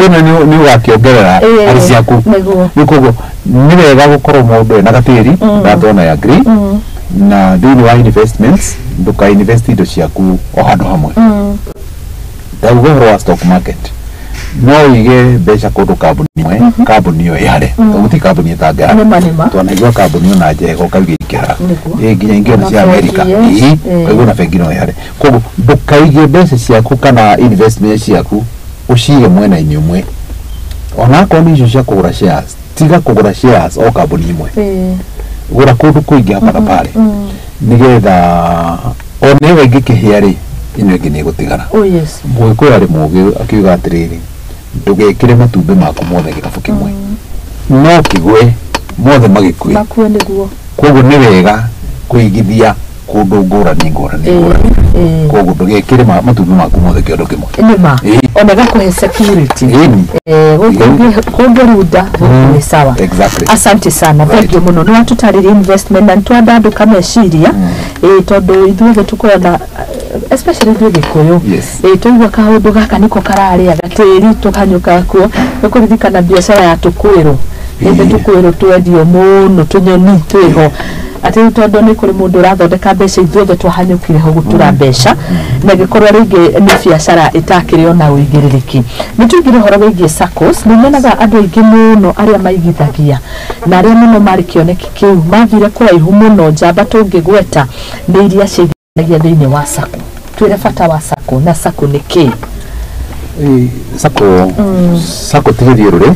thĩna nĩ ũgakĩongerera harĩ ciaku. Nĩguo. Rĩu koguo nĩ wega gũkorwo mũndũ ena gatĩri, that one I agree. Na thĩinĩ wa investments, ndũka invest indo ciaku o handũ hamwe. Ndauga ũhoro wa stock market, no ũige mbeca kũndũ kambuni ĩmwe, kambuni ĩyo ĩhare, tondũ gũtirĩ kambuni ĩtangĩhara. Nĩ ma nĩ ma. Twanaigua kambuni ona njega ũkauga ikĩhara. Nĩguo. Ĩ nginya ingĩ ona cia Na Amerika. bengi, yes. Ĩ ũkaigua na bengi no ĩhare. Koguo ndũkaige mbeca ciaku kana investment ciaku ũcige mwena-inĩ ũmwe. Onakorwo nĩ icio cia kũgũra shares, tiga kũgũra shares o kambuni ĩmwe, gũra kũndũ kũingĩ hapa na pale, nĩgetha ona ĩyo ĩngĩkĩhĩa rĩ, ĩno ĩngĩ nĩ ĩgũtigara. Oh yes. Mũgĩkũyũ arĩ mũgĩ akiuga atĩrĩrĩ, ndũgekĩre matumbĩ maku mothe gĩkabũ kĩmwe, no kĩgwe mothe magĩkue. Makue nĩguo. Koguo nĩ wega kũigithia kũndũ ngũrani ngũrani ngũrani. Koguo ndũgekĩre matumbĩ maku mothe kĩondo kĩmwe. Nĩ ma. Ona gakũhe security. Ĩni. Gũkũ ngĩrunda gũkũ nĩ sawa. Exactly. Asante sana. Thank you mũno, nĩ watũtarĩria investment na nĩtwandandũka meciria, ĩ tondũ ithuothe tũkoragwo na, especially ithuĩ Gĩkũyũ, ĩ twaigua kaũndũ gaka nĩko kararĩa gatĩri tũkanyũka kuo. Nĩ kũririkana biacara ya tũkwĩrũ hĩndĩ tũkwĩrũ twendio mũno, tũnyoni twĩho, atĩ rĩu tondũ nĩ kũrĩ mũndũ ũrathondeka mbeca, ithuothe twahanyũkire ho gũtura mbeca, na ĩgĩkorwo rĩngĩ nĩ biacara ĩtakĩrĩ ona ũigĩrĩrĩki. Nĩ tũingĩre ũhoro wĩgiĩ SACCOs. Nĩ nyonaga andũ aingĩ mũno arĩa maigithagia na arĩa mũno marĩ kĩoneki kĩu mathire kũraihu mũno. Njamba tũngĩgweta nĩ iria ciigithagia thĩinĩ wa SACCO. Twĩre bata wa SACCO na SACCO nĩ kĩĩ? SACCO, SACCO ti gĩthiũrũrĩ.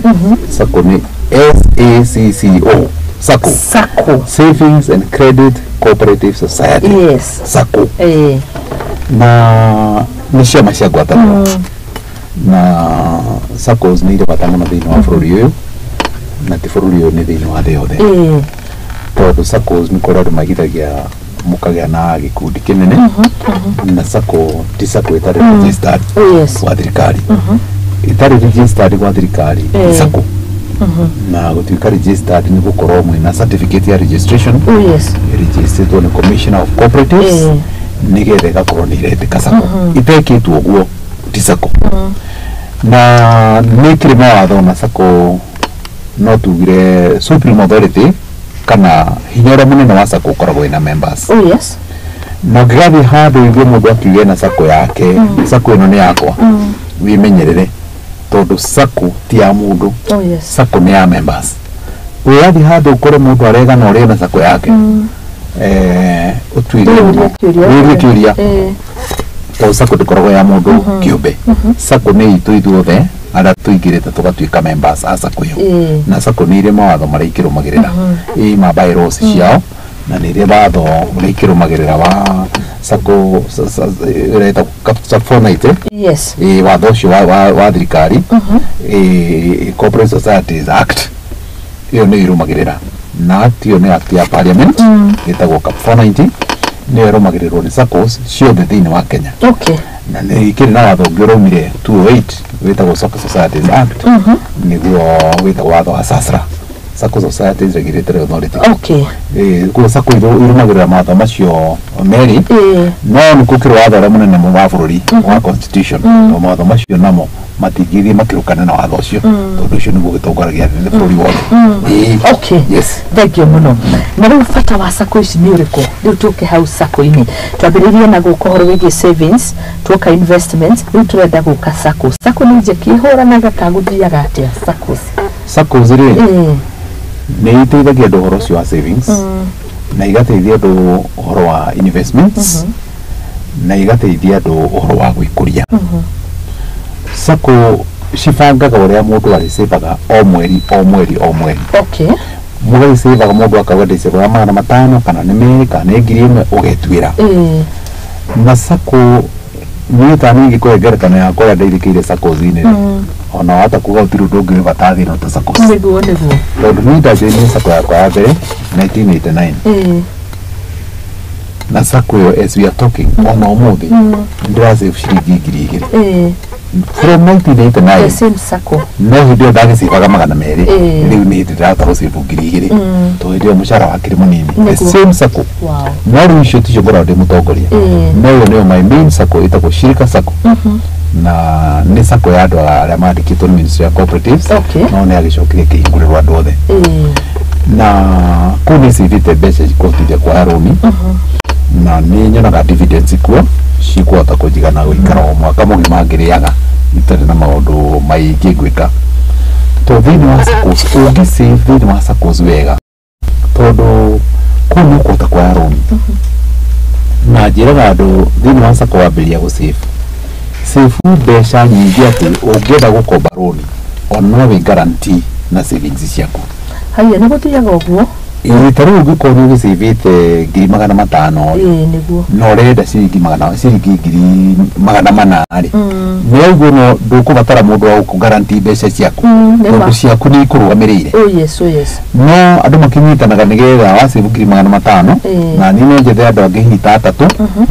SACCO nĩ SACCO, SACCO. SACCO. Savings and Credit Cooperative Society. SACCO. Na nĩ ciama cia ngwatanĩro, na SACCOs nĩ irĩ bata mũno thĩinĩ wa bũrũri ũyũ, na ti bũrũri ũyũ, nĩ thĩinĩ wa thĩ yothe, tondũ SACCOs nĩ kũrĩa andũ maigithagia mũkagĩa na gĩkundi kĩnene. Na SACCO ti SACCO ĩtarĩ registered gwa thirikari. Ĩtarĩ registered gwa thirikari ti SACCO. Na gũtuĩka registered nĩ gũkorwo mwĩna certificate ya registration, registered nĩ Commissioner of Cooperatives, nĩgetha ĩgakorwo nĩ iretĩka SACCO. Itekĩtwo ũguo ti SACCO. Na nĩ kĩrĩ mawatho, na SACCO no tugire supreme authority kana hinya ũrĩa mũnene wa SACCO ũkoragwo wĩna members. Na ũngĩgathiĩ handũ ũigue mũndũ akiuga ena SACCO yake, "SACCO ĩno nĩ yakwa," wĩmenyerere, tondũ SACCO ti ya mũndũ. SACCO nĩ ya members. Ũgathiĩ handũ ũkore mũndũ aregana ũrĩa ena SACCO yake, ũtuĩrie Wĩyũrie mũno. kĩũria. Wĩyũrie kĩũria, tondũ SACCO ndĩkoragwo ya mũndũ kĩũmbe. SACCO nĩ itũ ithuothe arĩa tũingĩrĩte tũgatuĩka members a SACCO ĩyo. Na SACCO nĩ irĩ mawatho marĩa ikĩrũmagĩrĩra, ĩ ma bylaws ciao, na nĩ irĩ watho ũrĩa ikĩrũmagĩrĩra wa SACCO ĩretagwo Cap 490. Ĩ watho ũcio wa thirikari, ĩ Corporate Societies Act, ĩyo nĩyo ĩrũmagĩrĩra. Na act ĩyo nĩ act ya parliament ĩtagwo Cap 490, nĩyo ĩrũmagĩrĩrwo nĩ SACCOs ciothe thĩinĩ wa Kenya. Na nĩ ikĩrĩ na watho ũngĩ ũraumire 208 wĩtagwo SACCO Societies Act, nĩguo wĩtagwo watho wa SASRA, SACCO Societies Regulatory Authority. Koguo SACCO irũmagĩrĩra mawatho macio merĩ. No nĩ gũkĩrĩ watho ũrĩa mũnene wa bũrũri wa constitution, to mawatho macio namo matingĩthiĩ makĩrũkane na watho ũcio, tondũ ũcio nĩguo ũgĩtongoragia thĩ bũrũri wothe. Yes. Thank you mũno. Na rĩu bata wa SACCO ici nĩ ũrĩkũ? Rĩu tũke hau SACCO-inĩ. Twambĩrĩrie na gũka ũhoro wĩgiĩ savings, tuoka investments, rĩu tũrenda gũka SACCO. SACCO nĩ njeki ĩhũranaga ka gũthiaga atĩa SACCOs? SACCOs rĩ, nĩ iteithagia andũ ũhoro ũcio wa savings, na igateithia andũ ũhoro wa investments, na igateithia andũ ũhoro wa gwĩkũria. SACCO cibangaga ũrĩa mũndũ arĩcĩvaga o mweri o mweri o mweri. Mũgagĩcĩvaga, mũndũ akauga ndĩcĩvaga 500, kana nĩ 2, kana nĩ 1000, ũgetuĩra. Na SACCO niĩ ta niĩ ingĩkũhe ngerekano yakwa ũrĩa ndeithĩkĩire SACCOs-inĩ rĩ, ona wahota kuga gũtirĩ ũndũ ũngĩ wĩ bata thĩ ĩno ta SACCOs. Nĩguo. Tondũ niĩ ndajoinire SACCO yakwa ya mbere 1989, na SACCO ĩyo, as we are talking, ona ũmũthĩ nĩndĩrasave ciringi 2000. From 1989. The same sacco. No hĩndĩ ĩyo ndagĩcibaga 200. Ĩĩ. Rĩu nĩ hĩndĩ ndĩrahota gũcibu 2000, tondũ hĩndĩ ĩyo mũcara wakĩrĩ mũnini. The Nĩguo. same sacco. No rĩu icio ticio ngoragwo ndĩ mũtongoria. No ĩyo nĩyo my main sacco, ĩtagwo Shirika Sacco, na nĩ sacco ya andũ arĩa mandĩkĩtwo nĩ Ministry ya Cooperatives. No nĩ agĩcokire ĩkĩhingũrĩrwo andũ othe. Na kũu nĩ civĩte mbeca cikũhotithia kuoya rũni, na nĩ nyonaga dividends kuo cikũhota kũnjigana gũikara o mwaka mũgima ngĩrĩaga itarĩ na maũndũ maingĩ ngwĩka, tondũ thĩinĩ wa SACCOs ũngĩ save thĩinĩ wa SACCOs wega, tondũ kũu nĩ ũkũhota kuoya rũni. Na njĩraga andũ thĩinĩ wa SACCO wambĩrĩria gũ save save mbeca nyingĩ atĩ ũngĩenda gũkomba rũni ona no wĩ guarantee na savings ciaku. Haiya, nĩ gũthiaga ũguo? Ĩĩ, ta rĩu ũngĩkorwo nĩ ũgĩcĩvĩte 500,000 rĩ, Ĩĩ, nĩguo. Na ũrenda ciringi 400,000 rĩ, nĩ ũguo no ndũkũbatara mũndũ wa gũkũ guarantee mbeca ciaku, Nĩ ma. tondũ ciaku nĩ ikũrũgamĩrĩire. Oh yes. No andũ makĩnyitanaga nĩgetha wacĩbu 500,000, na niĩ no njethe andũ angĩ hihi ta atatũ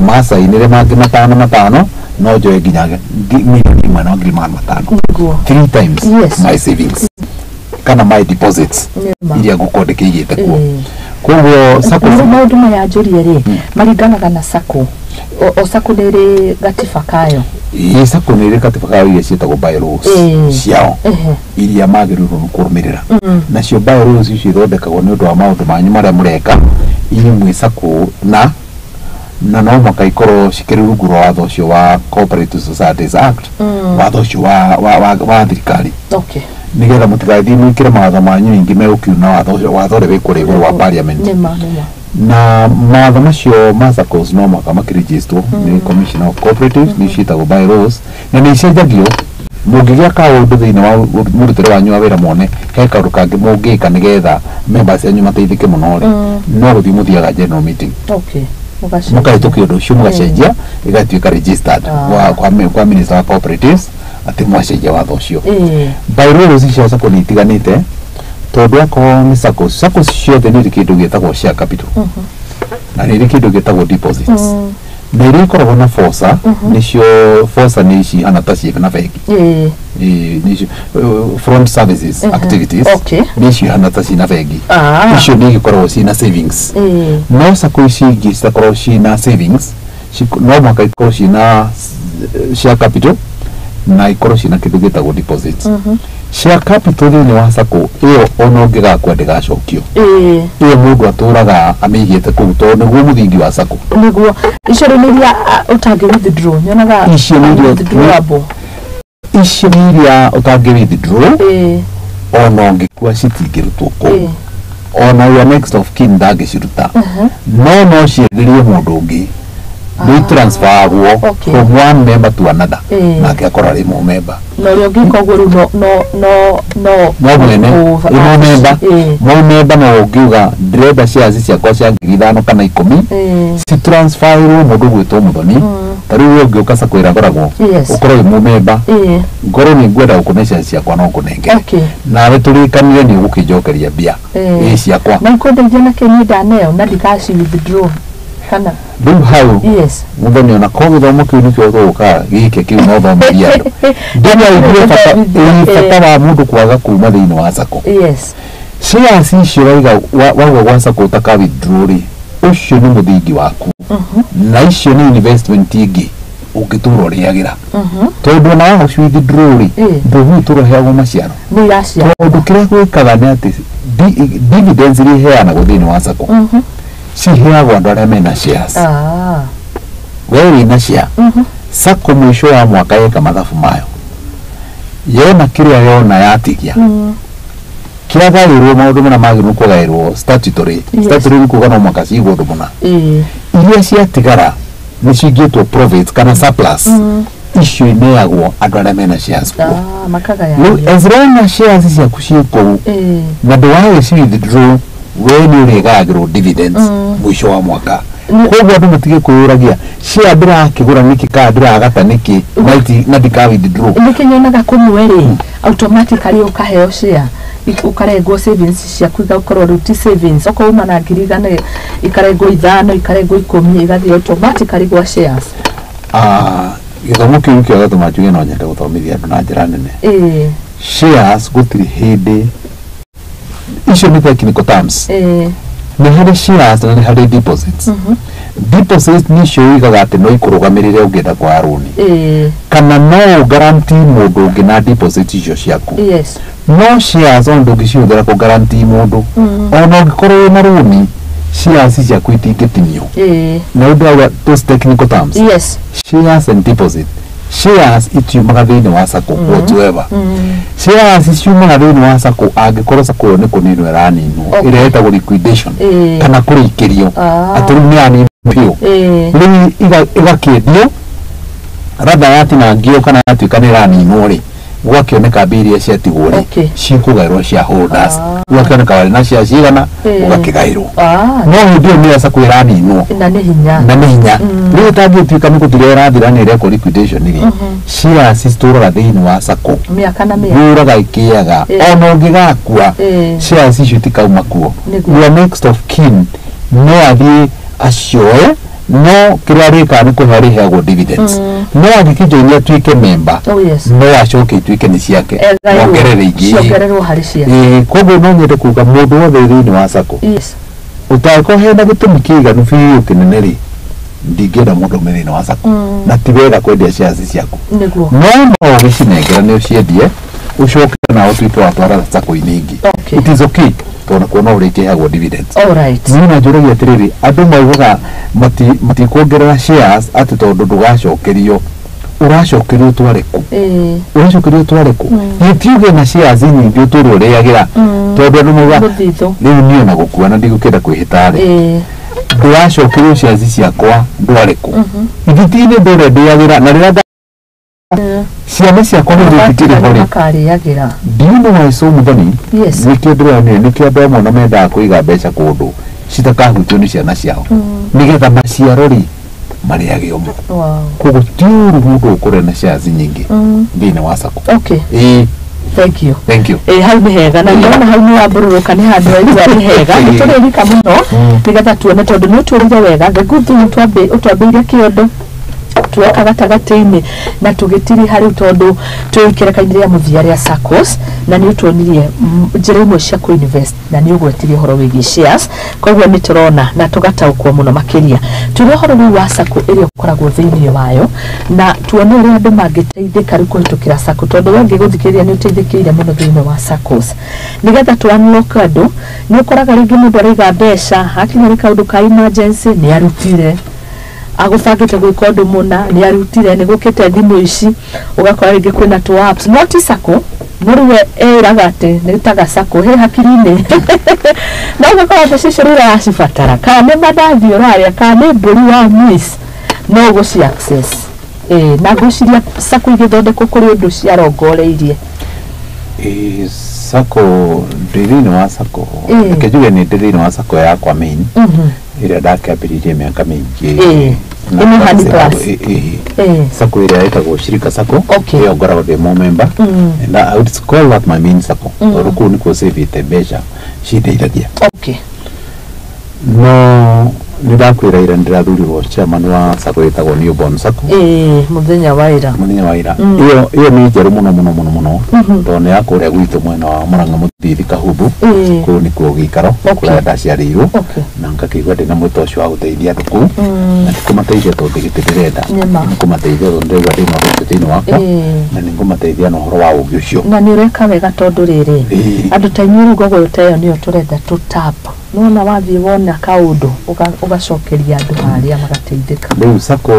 macainĩre mangĩ matano matano, no njoe nginya 1,000,000 na 500,000. Three times my savings kana my deposits Nĩ ma. iria ngũkorwo ndĩkĩigĩte kuo. Koguo SACCO. Rĩu maũndũ maya njũrie rĩ, maringanaga na sacco, o sacco nĩ ĩrĩ gatiba kayo? Ĩ, SACCO nĩ ĩrĩ katiba kayo iria ciĩtagwo bylaws ciao, iria magĩrĩirwo nĩ kũrũmĩrĩra. Nacio bylaws icio ithondekagwo nĩ ũndũ wa maũndũ manyu marĩa mũreka inyuĩ mwĩ SACCO, na no mũhaka ikorwo cikĩrĩ rungu rwa watho ũcio wa Cooperative Societies Act, watho ũcio wa thirikari, nĩgetha mũtigathiĩ mwĩkĩre mawatho manyu ningĩ megũkiuna watho ũcio, watho ũrĩa wĩ kũrĩa igũrũ wa parliament. Nĩ ma, nĩ ma. Na mawatho macio ma SACCOs no mũhaka makĩrĩgistwo nĩ Commission of Cooperatives, nĩ ciĩtagwo bylaws, na nĩ icenjagio mũngĩgĩa kaũndũ thĩinĩ wa mũrutĩre wanyu wa wĩra, mone he kaũndũ kangĩ mũngĩka nĩgetha members anyu mateithĩke mũno rĩ, no gũthiĩ mũthiaga general meeting, Mũgacenjia. mũkahĩtũkia ũndũ ũcio, mũgacenjia ĩgatuĩka registered kwa Minister wa Cooperatives atĩ mwacenjia watho ũcio. Bylaws icio SACCO nĩ itiganĩte, tondũ akorwo nĩ SACCO, SACCO ciothe nĩ irĩ kĩndũ gĩtagwo share capital, na nĩ irĩ kĩndũ gĩtagwo deposits, na iria ikoragwo na FOSA, nĩcio FOSA nĩ ici hana ta ciĩ na bengi. Ĩ, nĩcio front services activities, nĩ icio ihana ta ciĩ na bengi. Icio nĩ igĩkoragwo ciĩ na savings. No SACCO ici ingĩ citakoragwo ciĩ na savings, no mũhaka ikorwo ciĩ na share capital na ikorwo ciĩ na kĩndũ gĩtagwo deposits. Share capital thĩinĩ wa SACCO ĩyo ona ũngĩgakua ndĩgacokio. Ĩyo mũndũ atũraga amĩigĩte kũu tondũ nĩguo mũthingi wa SACCO. Nĩguo icio rĩu nĩ iria ũtangĩ withdraw nyonaga. Icio nĩ iria- Withdrawable. Icio nĩ iria ũtangĩ withdraw. Ona ũngĩkua citingĩrutwo kũu. Ona your next of kin ndangĩciruta, no cienderie mũndũ ũngĩ, nĩ transferagwo from one member to another, nake akorwo arĩ mũmemba. Na ũrĩa ũngĩka ũguo rĩu no No mwene ĩ mũmemba. Mũmemba no ũngiuga ndĩrenda shares ciakwa cia 5,000 kana 10 citransferirwo mũndũ gwĩtwo Mũthoni. Ta rĩu we ũngĩũka SACCO ĩragoragwo, ũkorwo wĩ mũmemba, ngorwo nĩ ngwenda gũkũne shares ciakwa, no ngũnengere, nawe tũrĩkanire nĩ ũgũkĩnjokeria mbia ĩ ciakwa. Na ikũndeithia na kĩ niĩ ndaneo na ndikaci withdraw kana? Rĩu hau, Mũthoni, ona ko gĩthomo kĩu nĩkĩo tũgũka gĩke kĩu no thomithie andũ ndĩraigue bata, ĩ, bata wa mũndũ kwaga kuma thĩinĩ wa SACCO. Shares icio waiga wauga gwa SACCO ũtaka withdraw rĩ, ũcio nĩ mũthingi waku, na icio nĩ investment ingĩ ũngĩtũra ũrĩagĩra, tondũ ona waga withdraw rĩ, ndũgũtũra ũheagwo maciaro. Nĩ iraciara. Tondũ kĩrĩa gwĩkaga nĩ atĩ dividends iria iheanagwo thĩinĩ wa SACCO ciheagwo andũ arĩa mena shares. We wĩna share, SACCO mũico wa mwaka yeka mathabu mayo, yona kĩrĩa yona yatigia kĩagaĩrwo maũndũ marĩa magĩrĩirwo kũgaĩrwo statutory. Statutory nĩ kuga no mũhaka cigwo ũndũ mũna. Iria ciatigara nĩ cingĩtwo profits kana surplus. Icio ineagwo andũ arĩa mena shares kuo. Ah, makagaya. Rĩu as long as shares ciaku ciĩ kũu na ndũwagĩ withdraw, we nĩ ũrĩgayagĩrwo dividends mũico wa mwaka. Koguo andũ matige kwĩyũragia share ndĩrakĩgũra nĩkĩ kana ndĩragata nĩkĩ na ndika withdraw. Nĩkĩ nyonaga kũmwe rĩ, automatically ũkaheo share, ũkarengwo savings ciaku, igakorwo rĩu ti savings, okorwo uma na 100,000 ikarengwo 5, ikarengwo 10, igathiĩ automatically gwa shares. Ah, Gĩthomo kĩu nĩkĩo gĩatũma njuge no nyende gũthomithia andũ na njĩra nene. Shares gũtirĩ hĩndĩ, icio nĩ technical terms. Nĩ harĩ shares na nĩ harĩ deposits. Deposits nĩcio ugaga atĩ no ikũrũgamĩrĩre ũngĩenda kuoya rũni, kana no guarantee mũndũ ũngĩ na deposit icio ciaku. No shares ona ndũngĩcihũthĩra kũ guarantee mũndũ. Ona ũngĩkorwo wĩna rũni, shares ciaku itingĩtinio. Na ũndũ wa those technical terms. Shares and deposit, shares itiumaga thĩinĩ wa sacco whatsoever. Shares ciumaga thĩinĩ wa sacco angĩkorwo sacco ĩyo nĩ kũninwo ĩraninwo, ĩrĩa ĩtagwo liquidation, kana kũrĩkĩrio, atĩ rĩu nĩ yaninwo biũ. Rĩu ĩgakĩendio, ratha yatinangio kana yatuĩka nĩ ĩraninwo rĩ, gũgakĩoneka mbia iria ciatigwo rĩ, cikũgaĩrwo shareholders. Gũgakĩoneka warĩ na shares cigana, ũgakĩgaĩrwo. No hĩndĩ ĩyo nĩyo sacco ĩraninwo. Na nĩ hinya. Na nĩ hinya. Rĩu ĩtangĩtuĩka nĩ gũthira ĩrathira nĩ ĩrekwo liquidation rĩ, shares citũraga thĩinĩ wa sacco mĩaka na mĩaka. Yũraga ĩkĩaga. Ona ũngĩgakua, shares icio itikauma kuo. Your next of kin no athiĩ acioe, no kĩrĩa arĩkaga nĩ kũhe arĩheagwo dividends. No angĩkĩjoinia atuĩke member, no acoke ituĩke nĩ ciake. Egaĩrwo. Ongerere ingĩ. Ciongererwo harĩ ciake. Koguo no nyende kuga mũndũ wothe thĩinĩ wa sacco, ũtangĩkorwo hena gĩtũmi kĩiganu biũ kĩnene rĩ, ndingĩenda mũndũ aume thĩinĩ wa sacco. Na ti wega kwendia shares ciaku. No no ũgĩcinengera nĩ ũciendie, ũcoke nawe ũtuĩke wa twara sacco-inĩ ingĩ. It is okay, tondũ nakuo no ũrĩkĩheagwo dividends. Niĩ na njũragia atĩrĩrĩ, andũ maugaga matikuongerera shares atĩ tondũ ndũgacokerio. Ũracokerio ũtware kũ? Ũracokerio ũtware kũ? Gĩtiuge na shares nyingĩ ũtũre ũrĩagĩra, tondũ andũ mauga Mũthithũ. Rĩu niĩ ona gũkua na ndigũkĩenda kwĩhĩta rĩ, ndũracokerio shares ciakwa ndware kũ? Ithiti-inĩ ndũre ndĩagĩra na rĩrĩa ciana ciakwa nĩ itikĩrĩ ho rĩ, makarĩagĩra. Do you know why so Muthoni? Nĩkĩo ndĩronire, nĩkĩo andũ amwe ona mendaga kũiga mbeca kũndũ citakahutio nĩ ciana ciao, nĩgetha maciaro rĩ marĩage o mo. Koguo ti ũru mũndũ gũkorwo na shares nyingĩ thĩinĩ wa sacco. Ĩĩ. Thank you. Thank you. Hau nĩ hega, na ndona hau nĩ wambũrũrũka, nĩ handũ waigua nĩ hega. Nĩ tũrĩrika mũno nĩgetha tuone, tondũ nĩ ũtwĩrire wega. The good thing ũtwambĩire kĩondo, tuoka gatagatĩ-inĩ na tũgĩtiriha rĩu, tondũ twĩ ikereka-inĩ rĩa mũthia rĩa SACCOs, na nĩ ũtuonirie njĩra imwe cia kũ-invest, na nĩ ũgwetirie ũhoro wĩgiĩ shares. Koguo nĩ tũrona na tũgataũkwo mũno makĩria. Tuge ũhoro rĩu wa SACCO ĩrĩa ũkoragwo thĩinĩ wayo, na tuone ũrĩa andũ mangĩteithĩka rĩu kũhĩtũkĩra SACCO, tondũ we ngĩgũthikĩrĩria nĩ ũteithĩkĩire mũno thĩinĩ wa SACCOs. Nĩgetha tũ unlock andũ, nĩ ũkoraga rĩngĩ mũndũ araiga mbeca, hakinya nĩ kaũndũ ka emergency nĩ arutire, agũbangĩte gwĩka ũndũ mũna nĩ arutire. Nĩ gũkĩte thimũ ici, ũgakora rĩngĩ kwĩna tũ apps, no ti sacco, no rĩu we ĩraga atĩ nĩ taga sacco he hakiri-inĩ, no ũgakora mbeca icio rĩu ũracibatara, kana nĩ mandathi ũrarĩa, kana nĩ mbũri wa miss, no ũgũci access. Na ngwĩciria sacco igĩthondekwo kũrĩ ũndũ ciarongoreirie. Ĩĩ, sacco, ndĩ thĩinĩ wa sacco. Reke njuge nĩ ndĩ thĩinĩ wa sacco yakwa main, ĩrĩa ndakĩambĩrĩirie mĩaka mĩingĩ. Na Ĩno Honey Plus. Ĩĩ. Sacco ĩrĩa ĩtagwo Shirika Sacco. Ĩyo ngoragwo ndĩ mũmemba, and I would call that my main sacco, tondũ kũu nĩkuo save mbeca cindeithagia. No nĩ ndakwĩra ira nĩndĩrathurirwo chairman wa sacco ĩtagwo Newborn Sacco. Ĩĩ, mũthenya wa ira. Mũthenya wa ira. Ĩyo nĩ njerũ mũno mũno mũno mũno, tondũ nĩ ya kũrĩa gwitũ mwena wa Mũrang'a, Mũthithi, Kahubu. Kũu nĩkuo gĩikaro kũrĩa ndaciarĩirwo, na ngakĩigua ndĩna mwĩto ũcio wa gũteithia andũ kũu, na ti kũmateithia tondũ gĩtĩ ndĩrenda, nĩ kũmateithia tondũ ndĩraigua ndĩna ũndũ ũcio thĩinĩ wakwa, na nĩ ngũmateithia na ũhoro wa ũũgĩ ũcio. Na nĩ ũreka wega, tondũ rĩrĩ, andũ ta inyuĩ rĩu ngogoyo ta ĩyo nĩyo tũrenda tũ tap. Nĩwona wathiĩ wona kaũndũ ũgacokeria andũ harĩa magateithĩka. Rĩu sacco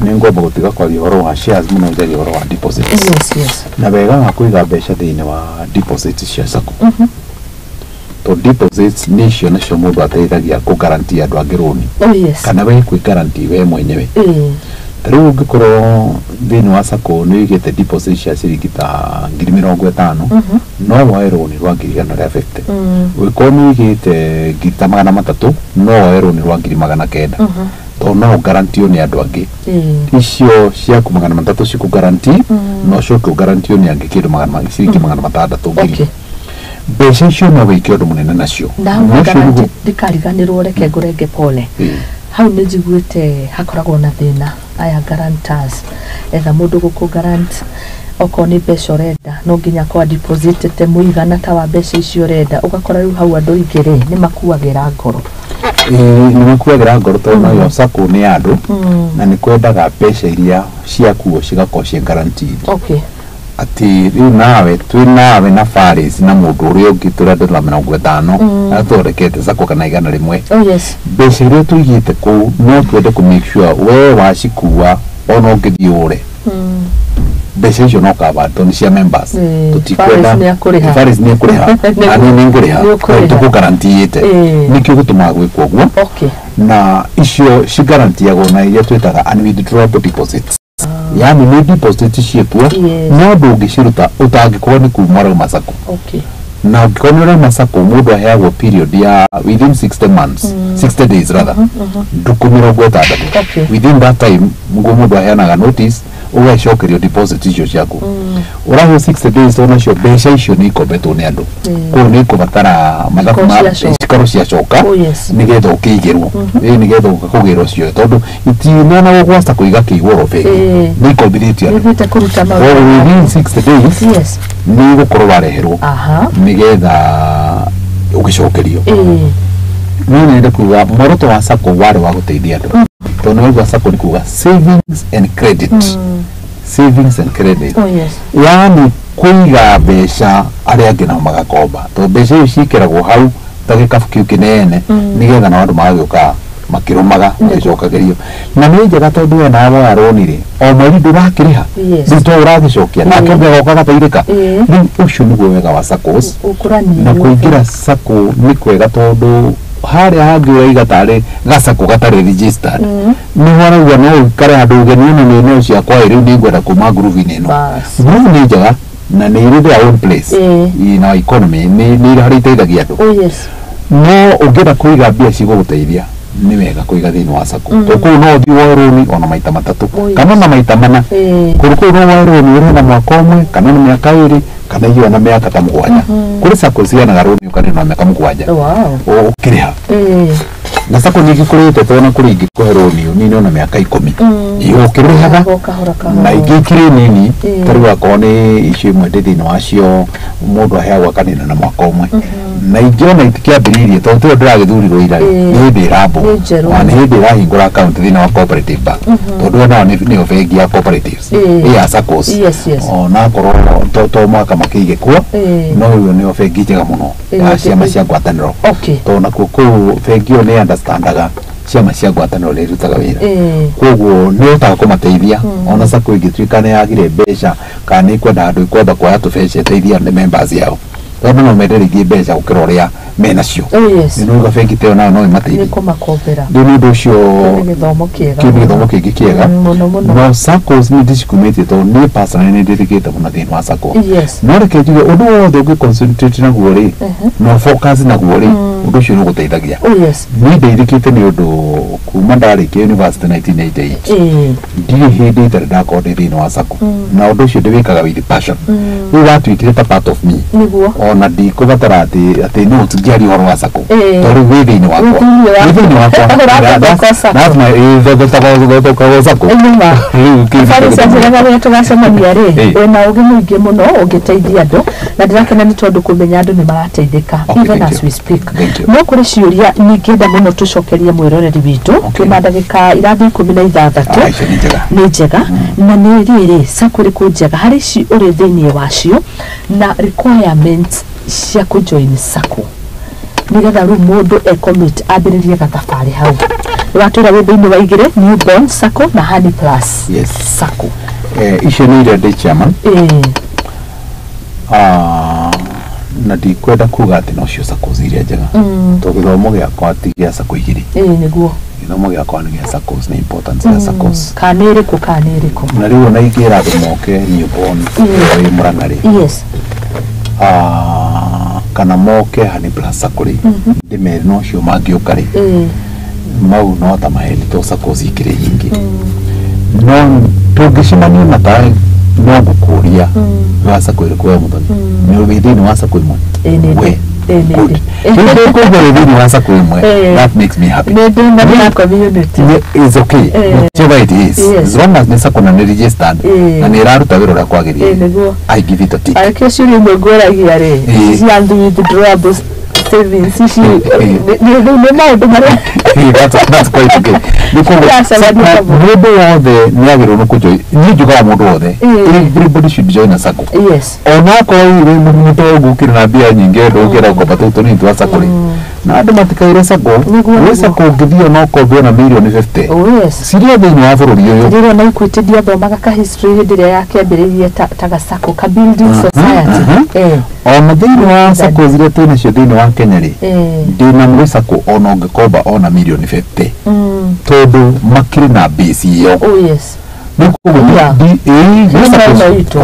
nĩ ngomba gũtiga kwaria ũhoro wa shares mũno, njarie ũhoro wa deposits. Na wega wa kũiga mbeca thĩinĩ wa deposits cia sacco, tondũ deposits nĩcio nacio mũndũ ateithagia kũ guarantee andũ angĩ rũni, kana we kwĩ guarantee we mwenyewe. Ta rĩu ũngĩkorwo thĩinĩ wa sacco nĩ ũigĩte deposit cia ciringi ta 50,000, no woe rũni rwa 150,000. Ũngĩkorwo nĩ ũigĩte 300,000, no woe rũni rwa 900,000, tondũ no ũgarantio nĩ andũ angĩ. Icio ciaku 300 cikũ guarantee, no ũcoke ũgarantio nĩ angĩ kĩndũ ciringi 600,000. Mbeca icio no wĩke ũndũ mũnene nacio. Na hau Na ũcio guarantee, ndikariganĩrwo, reke ngũrenge pole. Hau nĩ njiguĩte hakoragwo na thĩna. aya guarantors, etha mũndũ gũkũ guarant okorwo nĩ mbeca ũrenda no nginya akorwo depositĩte mũigana ta wa mbeca icio ũrenda, ũgakora rĩu hau andũ aingĩ rĩ nĩ makuagĩra ngoro. Nĩ makuagĩra ngoro tondũ nayo sacco nĩ ya andũ na nĩ kwendaga mbeca iria ciakuo cigakorwo ciĩ guaranteed. Atĩ rĩu nawe twĩ nawe na Faris na mũndũ ũrĩa ũngĩ tũrĩa andũ ta 50 na tũthondekete sacco kana 100. Oh yes. Mbeca iria tũigĩte kũu no twende kũ make sure we wacikua ona ũngĩthiĩ ũre mbeca icio no cover tondũ nĩ cia members. Tũtikwenda Faris nĩ akũrĩha. Faris nĩ ekũrĩha na niĩ nĩ ngũrĩha. Nĩ ũkũrĩha. Tũkũgarantiyĩte. Nĩkĩo gĩtũmaga gwĩkwo ũguo. Na icio cigarantiagwo na iria twĩtaga unwithdrawable deposits, yani nĩ deposit ciĩkuo no ndũngĩciruta ũtangĩkorwo nĩ kuma ũrauma sacco. Na ũngĩkorwo nĩ ũrauma sacco mũndũ aheagwo period ya within 60 months, 60 days rather, ndukũ 60. Within that time nguo mũndũ aheanaga notice ũgacokerio deposit icio ciaku. Ũraheo 60 days tondũ nacio mbeca icio nĩ ikombetwo nĩ andũ, koguo nĩ ikũbatara mathabu Cikorwo ma ciacoka. cikorwo ciacoka nĩgetha ũkĩigĩrwo, nĩgetha ũkagĩrwo cio tondũ itineanagwo gwa sacco igakĩigwo oro bengi, nĩ ikombithĩtio andũ. Nĩthiĩte kũruta Koguo maũndũ. within 60 days nĩ ũgũkorwo wareherwo nĩgetha ũgĩcokerio. No nende kuga muoroto wa sacco warĩ wa gũteithia andũ tondũ nĩ waigua sacco nĩ kuga savings and credit, savings and credit. Oh yes. Yani kũiga mbeca arĩa angĩ nao magakomba tondũ mbeca icio ciĩkĩragwo hau ta gĩkabu kĩu kĩnene nĩgetha nao andũ magagĩũka makĩrũmaga magĩcokagĩrio, na nĩ njega tondũ we nawe woya rũni rĩ o mweri ndũrakĩrĩha, rĩu to ũragĩcokia nake ũngĩ agoka agatairĩka. Rĩu ũcio nĩguo wega wa SACCOs. Ũkũrania. Na kũingĩra sacco nĩ kwega tondũ harĩa hangĩ ũraiga tarĩ gacako gatarĩ registered nĩ warauga no ũikare handũ ũgeni ĩno nĩ eneo ciakwa ĩ rĩu nĩ ngwenda kuma ngurubu-inĩ ĩno. Ngurubu nĩ njega na nĩ irĩ their own place in our economy, nĩ irĩ harĩa iteithagia andũ. Oh yes. No ũngĩenda kũiga mbia cigũgũteithia nĩ wega kũiga thĩinĩ wa sacco tondũ kũu no ũthiĩ woe rũni ona maita matatũ kana ona maita mana. Kũndũ kũu no woe rũni ũrĩhe na mwaka ũmwe kana na mĩaka 2 kana hiyo na mĩaka ta 7. Kũrĩ sacco ciheanaga rũni ũkarĩha na mĩaka 7 ũkĩrĩha. Na sacco nyingĩ kũrĩte tondũ kũrĩ ingĩ kũhe rũni ũnine ona mĩaka 10 ĩ ũkĩrĩhaga. O kahora kahora. Na ingĩ ikĩrĩ nini ta rĩu akorwo nĩ icio imwe ndĩ thĩinĩ wacio mũndũ aheagwo akanina na mwaka ũmwe, na ingĩ ona itikĩambĩrĩirie tondũ tiyo ndĩragĩthurirwo ira rĩ, nĩ hĩndĩ ĩrambwo. Nĩ njerũ. Ona nĩ hĩndĩ ĩrahingũra account thĩinĩ wa cooperative bank tondũ nayo nĩyo bengi ya cooperatives, ĩ ya SACCOs. Ona akorwo to mwaka makĩige kuo, no ĩyo nĩyo bengi njega mũno ya ciama cia ngwatanĩro tondũ nakuo kũu bengi ĩyo nĩ understandaga ciama cia ngwatanĩro nĩ irutaga wĩra, koguo nĩ ũhotaga kũmateithia ona sacco ĩngĩtuĩka nĩ yagire mbeca kana nĩ ĩkwenda handũ ĩkwamba kuoya tũbeca ĩteithie nĩ members yao tondũ no mende rĩngĩ mbeca gũkĩra ũrĩa menacio. Oh yes. Nĩ uga bengi ta ĩyo nayo no Nĩ ĩmateithie. kũmakombera. Rĩu nĩ ũndũ ũcio. Kĩu nĩ gĩthomo kĩega. Kĩu nĩ gĩthomo kĩngĩ kĩega. Mũno mũno. No SACCOs nĩ ndĩcikumĩtie tondũ niĩ personally nĩ ndĩthĩkĩte mũno thĩinĩ wa SACCO. No reke njuge ũndũ wothe ũngĩ concentrate naguo rĩ no focus naguo rĩ ũndũ ũcio nĩ ũgũteithagia. Oh yes. Niĩ ndeithĩkĩte nĩ ũndũ kuma ndarĩkia university 1988 ndirĩ hĩndĩ itarĩ ndakorwo ndĩ thĩinĩ wa SACCO na ũndũ ũcio ndĩwĩkaga with passion, rĩu watuĩkire ta part of me. Ona ndikũbatara atĩ no ngĩaria ũhoro wa SACCO tondũ rĩu wĩ thĩinĩ wakwa. Wĩ thĩinĩ waku. Wĩ thĩinĩ wakwa. Ũrathondeka SACCO. That's my thondekaga SACCO. Nĩma. Rĩu kĩu nĩkĩo Farisi gĩtũmaga. njĩraga rĩrĩa tũgacemania rĩ wĩna ũgĩ mũingĩ mũno ũngĩteithia andũ na ndĩrakena nĩ tondũ kũmenya andũ nĩ marateithĩka even Thank as you. we speak. Thank you. No kũrĩ ciũria ningĩenda mũno tũcokerie mwĩroreri witũ. Twĩna ndagĩka irathiĩ 16. Ah, icio nĩ njega. Nĩ njega na nĩ rĩrĩ SACCO ĩrĩkũ njega harĩ ici ũrĩ thĩinĩ wacio na requirements cia kũjoin SACCO nĩgetha rĩu mũndũ ecommit ambĩrĩrie gathabarĩ hau. Nĩ watwĩra wĩ thĩinĩ wa igĩrĩ, Newborn SACCO na Honey Plus SACCO. Icio nĩ iria ndĩ chairman. Na ndikwenda kuga atĩ nocio SACCOs iria njega tondũ gĩthomo gĩakwa ti gĩa SACCO igĩrĩ. Ĩĩ nĩguo. Gĩthomo gĩakwa nĩ gĩa SACCOs na importance ya SACCOs. Kana nĩ ĩrĩkũ kana nĩ ĩrĩkũ? Na rĩu ona ingĩra andũ moke Newborn ĩrĩa ĩ Mũrang'a rĩ, kana moke Honey Plus SACCO rĩ, ndĩmere nocio mangĩũka rĩ, mau no ta maheni to SACCOs ikĩrĩ nyingĩ no tũngĩcemania mataĩ no ngũkũria wa SACCO ĩrĩkũ we Mũthoni nĩ wĩ thĩinĩ wa SACCO ĩmwe Ĩĩ nĩ we. Good. Rĩu ndĩkũigua wĩ thĩinĩ wa sacco ĩmwe, that makes me happy. Nĩ ndĩ na ya community. It's okay, whichever it is, as long as nĩ sacco na nĩ registered na nĩ ĩraruta wĩra ũrĩa kwagĩrĩire, I give it a tick. Arĩkĩo ciũria imwe ngũragia rĩ, cia withdrawable savings ici nĩ maũndũ marĩa That's quite okay. Nĩ koguo mũndũ wothe nĩ agĩrĩirwo nĩ kũjoin. Niĩ njugaga mũndũ wothe, everybody should join a sacco. Onakorwo wĩ mũtongu ũkĩrĩ na mbia nyingĩ, ndũngĩenda gũkomba tũu tũnini twa sacco rĩ, na andũ matikaire sacco. Gwĩ sacco ũngĩthiĩ ona ũkombe ona mirioni 50 cirĩ thĩinĩ wa bũrũri ũyũ. Rĩrĩa na Equity ndiathomaga ka history hĩndĩ ĩrĩa yakĩambĩrĩirie ta gacako ka building society. Ona thĩinĩ wa sacco iria twĩ nacio thĩinĩ wa Kenya rĩ, ndĩna mwĩ sacco ona ũngĩkomba ona mirioni 50, tondũ makĩrĩ na base ĩyo. Rĩu koguo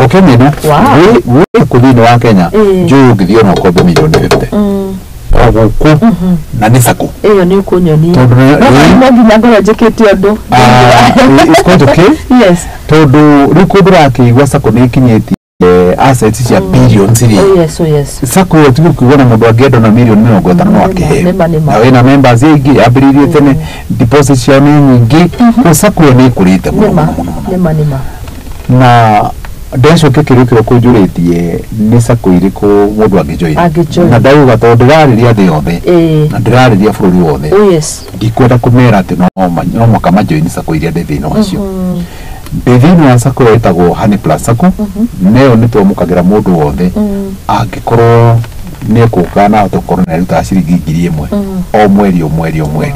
o Kenya ĩno, gwĩ sacco thĩinĩ wa Kenya njũĩ ũngĩthiĩ ona ũkombe mirioni 50 o gũkũ, na nĩ sacco. Ĩyo nĩ ũkũnyonia. Tondũ no nginya ngorwo njĩkĩte ũndũ. It's quite okay. Tondũ rĩu kũndũ ũrakĩigua sacco nĩ ĩkinyĩtie assets cia billions rĩ, sacco ĩyo tiga kuigua na mũndũ angĩenda na mirioni 50 no akĩheo, na wĩna members aingĩ, yambĩrĩirie tene, deposit ciao nĩ nyingĩ, koguo sacco ĩyo nĩ ĩkũrĩte mũno mũno mũno mũno. Na ndacokia kĩũria kĩrĩa ũkũnjũrĩtie, nĩ sacco irĩkũ mũndũ angĩjoin, na ndauga tondũ ndĩrarĩria thĩ yothe na ndĩrarĩria bũrũri wothe, ndikwenda kũmera atĩ no mũhaka majoin sacco iria ndĩ thĩinĩ wacio. Ndĩ thĩinĩ wa sacco ĩtagwo Honey Plus Sacco, nayo nĩ twamũkagĩra mũndũ wothe angĩkorwo nĩ ekũka na ahote gũkorwo nĩ arutaga ciringi 1,000 o mweri o mweri o mweri.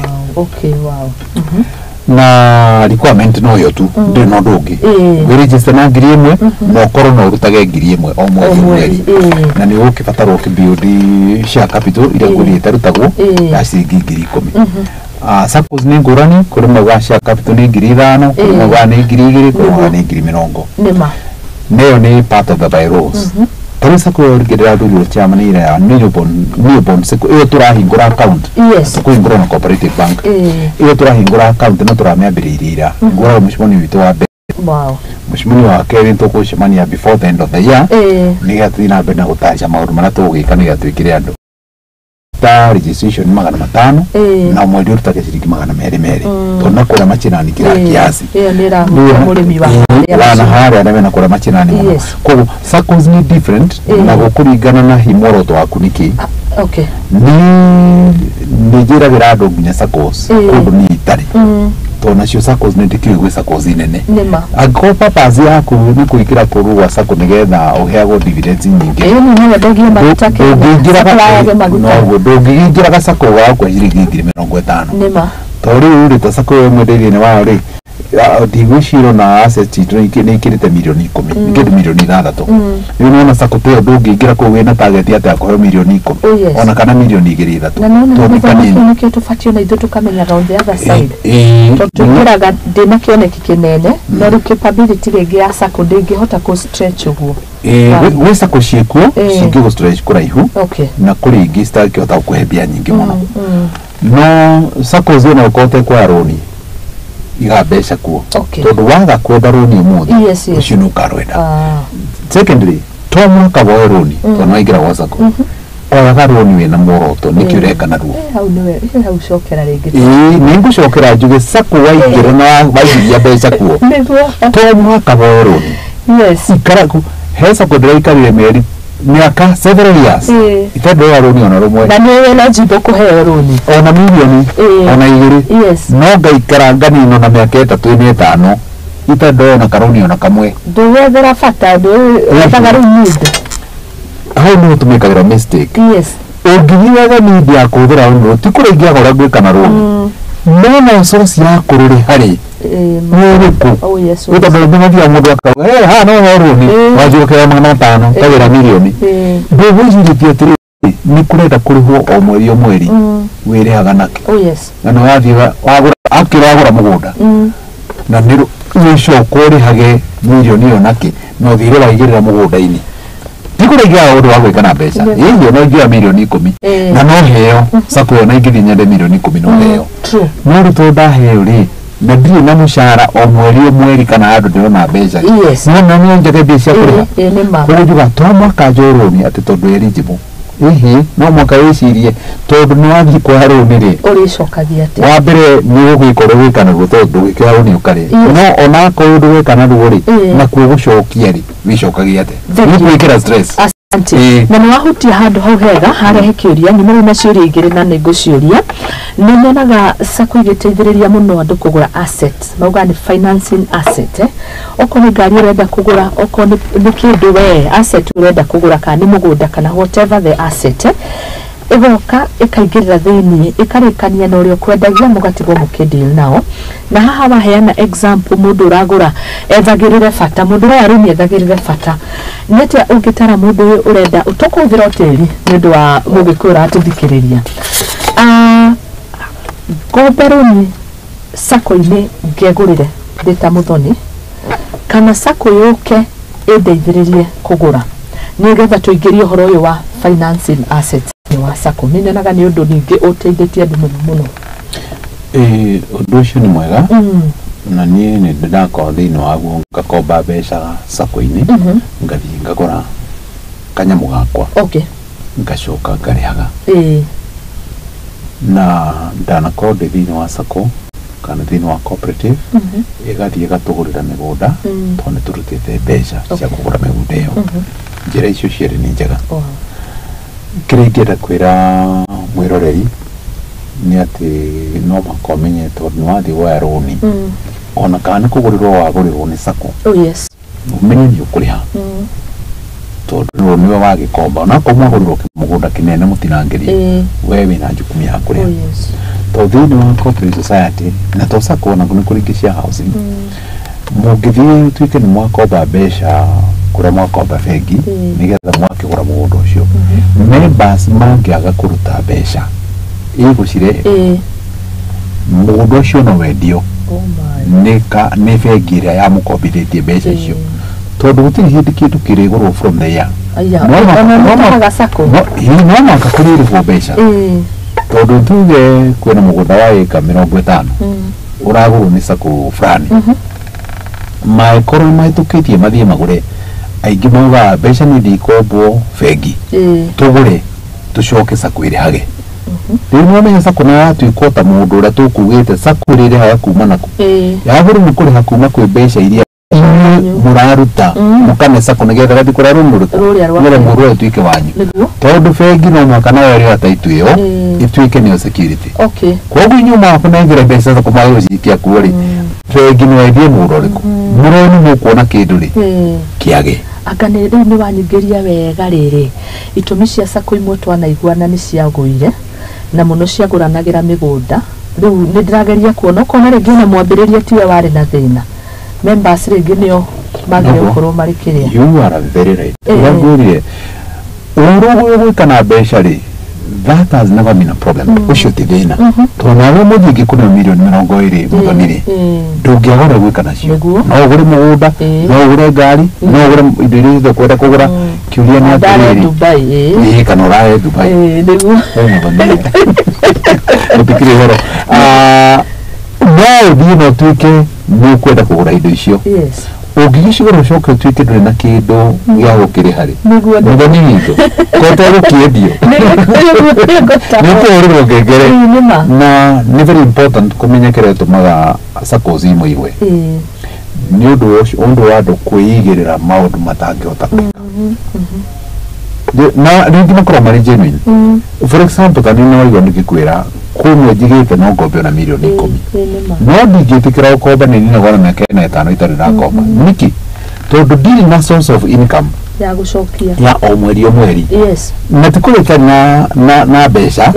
Na requirement no yo tu, ndĩrĩ na ũndũ ũngĩ. Wĩ register na 1,000 na ũkorwo no ũrutage 1,000 o mweri o mweri, na nĩ ũgũkĩbatarwo ũkĩbuild share capital iria ngũrĩte ĩtarutagwo ya ciringi 10,000. Saccos nĩ ngũrani, kũrĩ maugaga share capital nĩ 5,000, kũrĩ maugaga nĩ 2,000, kũrĩ maugaga nĩ 20,000. Nayo nĩ part of the bylaws. Ta rĩu sacco ĩyo rĩngĩ ndĩrathurirwo chairman ĩrĩa ya newborn sacco ĩyo tũrahingũra account, tũkũhingũra na Cooperative Bank ĩyo tũrahingũra account na tũramĩambĩrĩirie ira, ngũraga mũcemanio witũ wa mbere, mũcemanio wa kerĩ tũkũcemania before the end of the year, nĩgetha tũthiĩ na mbere na gũtarisha maũndũ marĩa tũgũgĩka nĩgetha twĩkĩre andũ ta registration 500, na mweri ũrutage ciringi 200, tondũ na kũrĩa machinani kĩra kiasi. Ĩyo nĩ ĩrahutia mũrĩmi wa harĩa na harĩa na mena kũrĩa machinani mũno. Koguo saccos nĩ different na gũkũringana na hi muoroto waku nĩkĩ. Nĩ njĩragĩra andũ nginya saccos kũndũ niĩ itarĩ, tondũ nacio saccos nĩ ndĩkĩũĩ gwĩ saccos nene. Angĩkorwo purpose yaku nĩ kũingĩra kũndũ gwa sacco nĩgetha ũheagwo dividends nyingĩ, ndũngĩingĩra gacako gaku ga ciringi 50,000, tondũ rĩu rĩ ta sacco ĩyo ĩmwe ndĩ thĩinĩ wayo rĩ, ndigwĩciria ona assets citũ nĩ ikĩrĩte mirioni 10, ikĩrĩte mirioni 6. Rĩu nĩwona sacco ta ĩyo ndũngĩingĩra kũu wĩna target atĩ ya kũheo mirioni 10 ona kana mirioni 2 3, tondũ nĩ kanini. Nĩkĩo tũbatiĩ ona ithuĩ tũkamenyaga on the other side, tondũ tũingĩraga ndĩna kĩoneki kĩnene, no rĩu capability rĩngĩ ya sacco ndĩngĩhota kũ stretch ũguo. Gwĩ sacco ciĩkuo cingĩgũ stretch kũraihu, na kũrĩ ingĩ citangĩhota gũkũhe mbia nyingĩ mũno, no saccos ona ũkorwo ũtekuoya rũni, iga mbeca kuo, tondũ waga kwenda rũni ũmũthĩ, ũcio nĩ ũkarwenda. Secondly, to mũhaka woe rũni tondũ nĩwaingĩra gwa sacco, oyaga rũni wĩna muoroto nĩkĩ ũreka naruo. Hau nĩwe hau cokera rĩngĩ. Ĩĩ, nĩ ngũcokera njuge sacco waingĩra na waigithia mbeca kuo, to mũhaka woe rũni. Ikara he sacco ndĩraikarire mĩeri mĩaka several years itarĩ ndoya rũni ona rũmwe. Na nĩ eligible kũheo rũni ona mirioni ona 2, no ngaikara nganino na mĩaka 3 ĩna 5 itarĩ ndoya ona karũni ona kamwe. Ndũgwethera bata, ndwethaga rĩu need. Hau nĩho tũmĩkagĩra mistake. Ũngĩthiĩ wethe need ya kũhũthĩra rũni, ti kũrĩa ingĩaga ũrĩa ngwĩka na rũni, no na source ya kũrũrĩha rĩ nĩ ĩrĩkũ? Tondũ rĩngĩ mathiaga mũndũ akauga haha no heo rũni, wanjũkĩra 500 kagĩra mirioni. Ndũgwĩcirĩtie atĩrĩrĩ, nĩ kũrenda kũrĩhwo o mweri o mweri, wĩrĩhaga nakĩ? Na nĩ wathiĩ wagũra, akĩra wagũra mũgũnda, na nĩ ũcoka ũrĩhage mirioni ĩyo nakĩ, na ũthire waigĩrĩra mũgũnda-inĩ. Ti kũrĩa ingĩaga ũndũ wa gwĩka na mbeca, ĩĩ no ingĩoya mirioni 10 na no heo sacco ĩyo, na ingĩthiĩ nyende mirioni 10 no heo. No rĩu tondũ ndaheo rĩ, na ndirĩ na mũcara o mweri o mweri kana handũ ndĩrona mbeca, no no njage mbia cia kũrĩha. Koguo njugaga to mũhaka njoe rũni atĩ tondũ eligible. Ĩhĩ, no mũhaka wĩcirie tondũ nĩ wathiĩ kuoya rũni rĩ, ũrĩcokagia atĩa? Wa mbere nĩ ũgwĩka ũrĩa ũgwĩka naguo tondũ ndũgĩkĩoya rũni ũkarĩe. No onakorwo ndũgwĩka naruo rĩ, nakuo gũcokia rĩ, wĩcokagia atĩa? Thank Nĩ you. gwĩkĩra stress. Asante. Ĩĩ. Na nĩ wahutia handũ hau hega harehe kĩũria nyuma rĩu na ciũria igĩrĩ na nĩ ngũciũria. Nĩ nyonaga sacco igĩteithĩrĩria mũno andũ kũgũra assets, maugaga nĩ financing asset, eh? Okorwo nĩ ngari ũrenda kũgũra, okorwo nĩ kĩndũ we asset ũrenda kũgũra, kana nĩ mũgũnda kana whatever the asset, eh? Ĩgoka ĩkaingĩrĩra thĩiniĩ ĩkarĩkania na ũrĩa ũkwendagia mũgatigwo mũkĩdeal nao. Na haha waheana example, mũndũ ũragũra ethagĩrĩre bata, mũndũ ũroya rũni ethagĩrĩre bata. Nĩ atĩa ũngĩtara mũndũ ũyũ ũrenda tũkũhũthĩra tĩri nĩ ũndũ wa mũgĩkũyũ ũratũthikĩrĩria? Ngombe rũni sacco-inĩ ngegũrĩre ndĩ ta mũthoni, kana sacco yũke ĩndeithĩrĩrie kũgũra, nĩgetha tũingĩrie ũhoro ũyũ wa financing assets wa sacco? Nĩ nyonaga nĩ ũndũ ningĩ ũteithĩtie andũ mũno mũno. Ĩĩ, ũndũ ũcio nĩ mwega. Na niĩ nĩ ndĩrakorwo thĩinĩ waguo, ngakomba mbeca sacco-inĩ, ngathiĩ ngagũra kanyamũ gakwa, ngacoka ngarĩhaga. Na ndanakorwo ndĩ thĩinĩ wa sacco kana thĩinĩ wa cooperative, ĩgathiĩ ĩgatũgũrĩra mĩgũnda, tondũ nĩ tũrutĩte mbeca cia kũgũra mĩgũnda ĩyo. Njĩra icio cierĩ nĩ njega. Kĩrĩa ingĩenda kwĩra mwĩroreri nĩ atĩ no mũhaka ũmenye, tondũ nĩ wathiĩ woya rũni, ona kana nĩ kũgũrĩrwo wagũrĩrwo nĩ sacco, ũmenye nĩ ũkũrĩha, tondũ rũrũ nĩwe wagĩkomba. Onakorwo mwagũrĩrwo kĩmũgũnda kĩnene mũtinangĩrie, we wĩna jukumu ya kũrĩha, tondũ thĩinĩ wa cooperative society na to sacco, ona nĩ kũrĩ ingĩ cia housing, mũngĩthiĩ ũtuĩke nĩ mwakomba mbeca kũrĩa mwakomba bengi, nĩgetha mwakĩgũra mũgũnda ũcio, members mangĩaga kũruta mbeca ĩgũcirehe, mũgũnda ũcio no wendio Oh my. nĩ bengi ĩrĩa yamũkombithĩtie mbeca icio, tondũ gũtirĩ hĩndĩ kĩndũ kĩrĩgũrwo from the air. Aya, No ona mũtahaga sacco. No mũhaka kũrĩrĩhwo mbeca, tondũ tuge kwĩna mũgũnda wa ĩka 50 ũragũrwo nĩ sacco fulani, mangĩkorwo mahĩtũkĩtie mathiĩ magũre, aingĩ maugaga mbeca nĩ ithiĩ ikombwo bengi, tũgũre, tũcoke sacco ĩrĩhage. Rĩu nĩwamenya sacco nayo yatuĩka ta mũndũ ũrĩa tũkugĩte, sacco ĩrĩrĩhaga kuma nakũ? Yagĩrĩirwo nĩ kũrĩha kuma kwĩ mbeca iria inyuĩ mũraruta, mũkane sacco nĩgetha gathiĩ kũrĩa rũni rũrĩkũ? Rũrĩa rwa Nĩgetha mũndũ ũyũ ũtuĩke wanyu, tondũ bengi no mũhaka nayo ĩrĩha title ĩyo, ĩtuĩke nĩyo security. Koguo inyuĩ mwakũnengera mbeca sacco magũcikia kuo rĩ, bengi no endie mũgũnda ũrĩkũ mũroni mũkuona kĩndũ rĩ kĩage. Anga nĩ rĩu nĩ wanyingĩria wega. Rĩrĩ itũmi cia sacco imwe twanaiguana nĩ ciagũire na mũno ciagũranagĩra mĩgũnda. Rĩu nĩ ndĩrageria kuona ũkona rĩngĩ ona mwambĩrĩria tiwe warĩ na thĩna, members rĩngĩ nĩo magĩrĩire gũkorwo marĩ kĩrĩa. You are very right. Ũrĩa ngwĩrire, ũhoro ũyũ gwĩka na mbeca rĩ, that has never been a problem. Ũcio ti thĩna, tondũ nawe mũthiĩ ingĩkũneo mirioni 20, mũthoni rĩ, ndũngĩaga ũrĩa gwĩka nacio. No ũgũre mũgũnda, no ũgũre ngari, no ũgũre indo iria ciothe ũkwenda kũgũra. Kĩũria nĩ Ndare atĩrĩrĩ, Dubai, ĩĩ. Ĩĩ, kana ũrare Dubai. Ĩĩ, nĩguo. We mũthoni, gũtikĩrĩ ũhoro. No ũthiĩ na ũtuĩke nĩ ũkwenda kũgũra indo icio, ũngĩgĩcigũra ũcoke ũtuĩke ndũrĩ na kĩndũ gĩa gũkĩrĩha rĩ, mũthoni witũ, kote gũkĩendio, nĩ ũkũhũrĩrwo ngengere. Nĩ ma. Na nĩ very important kũmenya kĩrĩa gĩtũmaga saccos imwe igwe, nĩ ũndũ ũcio, ũndũ wa andũ kwĩigĩrĩra maũndũ matangĩhota gwĩka, na rĩngĩ makorwo marĩ genuine. For example, ta niĩ nĩwaigua nĩngĩkwĩra kwĩmwe njigĩte no ngombe ona mirioni 10, Nĩ ma. no ndingĩtĩkĩra gũkomba nĩ ninagwo na mĩaka 45 itarĩ ndakomba. Nĩkĩ? Tondũ ndirĩ na source of income ya gũcokia ya o mweri o mweri. Na ti kũrĩ itarĩ na mbeca,